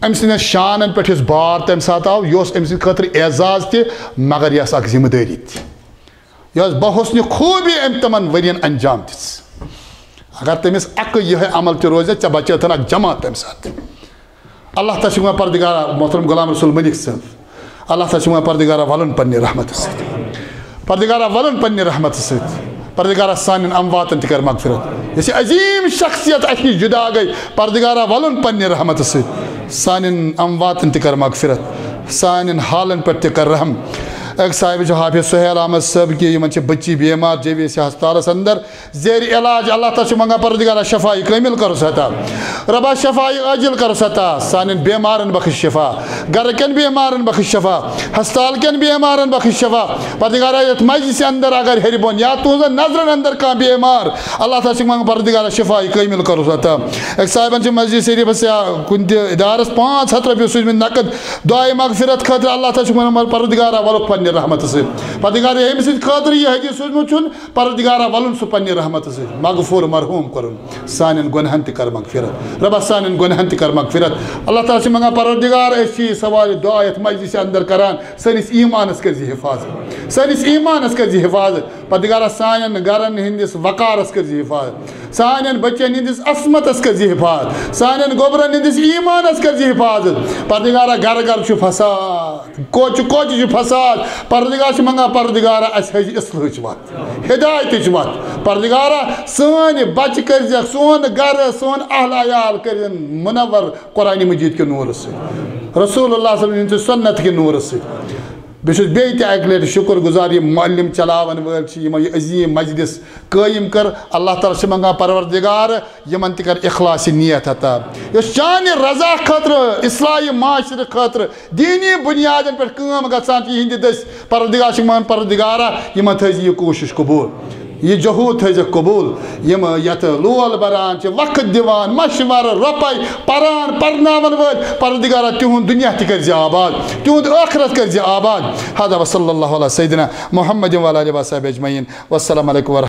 أمۍ سٕنٛدٮ۪ن شانن پٮ۪ٹھ یُس بار تمہِ ساتہٕ آو، یہِ اوس أمۍ سٕنٛدِ خٲطرٕ اعزاز تہِ، مگر یہِ ٲس اکھ ذمہٕ دٲری تہِ۔ یہِ ٲس بحسنِ خوبی أمۍ تِمن ؤرین انجام دِژ۔ اگر تٔمِس اکھ یِہے عمل تہِ روزِ، ژےٚ بچٲتھن اکھ جماعت تمہِ ساتہٕ۔ اللہ تعالیٰ چھُ وَنان، پردگارا، محترم غلام رسول ملک صٲب، اللہ تعالیٰ چھُ وَنان، پردگارا، وَلُن پننہِ رحمتہٕ سۭتۍ۔ پردگارا، وَلُن پننہِ رحمتہٕ سۭتۍ۔ پردگارا، سانٮ۪ن امواتن تہِ کر مغفرت۔ یۄس یہِ عظیٖم شخصیت اَسہِ نِش جُدا گٔے، پردگارا، وَلُن پننہِ رحمتہٕ سۭتۍ۔ سانٮ۪ن امواتن تہِ کر مغفرت۔ سانٮ۪ن حالن پٮ۪ٹھ تہِ کر رحم۔ اکھ صاحب چھُ حافظ سہیل احمد صٲب کہِ یِمن چھِ بچی بیمار جے وی سی ہسپتالس اندر۔ زیر علاج، اللہ تعالیٰ چھِ منٛگان، پروردگارا، شفا کامل کرُس عطا۔ رۄبا، شفا عاجل کرُس عطا۔ سانٮ۪ن بیمارن بخش شفا، گرٕ کٮ۪ن بیمارن بخش شفا، ہسپتال کٮ۪ن بیمارن بخش شفا۔ پروردگارا، یتھ مجلسہِ اندر اگر ہیٚرِ بۄن یا تُہنٛزن نظرن اندر کانٛہہ بیمار، اللہ تعالیٰ چھِ منٛگان، پروردگارا، شفا کامل کرُس عطا۔ اکھ صاحبن چھِ مسجد شریفس یا کُنہِ تہِ ادارس پانٛژھ ہتھ رۄپیہِ سوٗزمٕتۍ نقد دعائے مغفرت خٲطرٕ، اللہ تعالیٰ چھِ منٛگان، پروردگارا، ولُکھ پننہِ رحمتہٕ سۭتۍ۔ پروردگارا، ییٚمہِ سٕنٛدِ خٲطرٕ یہِ ہدیہ سوٗزمُت چھُن، پروردگارا، ولُن سُہ پننہِ رحمتہٕ سۭتۍ، مغفور مرحوم کرُن، سانٮ۪ن گۄنہن تہِ کر مغفرت۔ رۄبا، سانٮ۪ن گۄنہن تہِ کر مغفرت۔ اللہ تعالیٰ چھِ منٛگان، پروردگار، أسۍ چھِ یہِ سوال دعا یتھ مجلسہِ اندر کران، سٲنِس ایمانس کٔرۍ زِ حفاظت، سٲنِس ایمانس کٔرۍ زِ حفاظت۔ پروردگارا، سانٮ۪ن گرن ہٕنٛدِس وقارس کٔرۍ زِ حفاظت، سانٮ۪ن بچن ہٕنٛدِس عصمتس کٔرۍ زِ حفاظت، سانٮ۪ن گوبرن ہٕنٛدِس ایمانس کٔرۍ زِ حفاظت۔ پروردگارا، گرٕ گرٕ چھُ فساد، کوچہِ کوچہِ چھُ فساد۔ پروردگار چھِ منٛگان، پروردگارا، اَسہِ ہٲوزِ اصلٲحٕچ وَتھ، ہدایتٕچ وَتھ۔ پروردگارا، سٲنۍ بَچہِ کٔرزٮ۪کھ، سون گَرٕ، سون اہل عیال کٔرزٮ۪ن منور قرآنِ مجیٖد کہِ نوٗرٕ سۭتۍ، رسول اللہ صلی اللہ علیہ وسلم سٕنٛدِ سُنت کہِ نوٗرٕ سۭتۍ۔ بہٕ چھُس بیٚیہِ تہِ اَکہِ لَٹہِ شُکُر گُزار، یِم معلم چلاوَن وٲلۍ چھِ، یِمو یہِ عظیٖم مجلس قٲیِم کٔر۔ اللہ تعالیٰ چھِ منٛگان، پروردگار، یِمن تہِ کر اخلاص نیت عطا۔ یۄس چانہِ رضا خٲطرٕ، اصلاحِ معاشرٕ خٲطرٕ، دینی بنیادن پٮ۪ٹھ کٲم گژھان چھِ، یِہنٛدِ دٔسۍ پروردگار چھِ منٛگان، پروردگارا، یِمن تھٲیزِ یہِ کوٗشش قبول، یہِ جہود تھٲیزِ قبول۔ یِم یتھ لول بران چھِ، وقت دِوان، مشورٕ، رۄپے پران، پرناون وٲلۍ، پروردگارا، تِہُنٛد دُنیا تہِ کٔرزِ آباد، تِہُنٛد ٲخرت کٔرزِ آباد۔ هذا وصلى الله على سيدنا محمد وعلى آله وصحبه أجمعين۔ والسلام عليكم ورحمة الله۔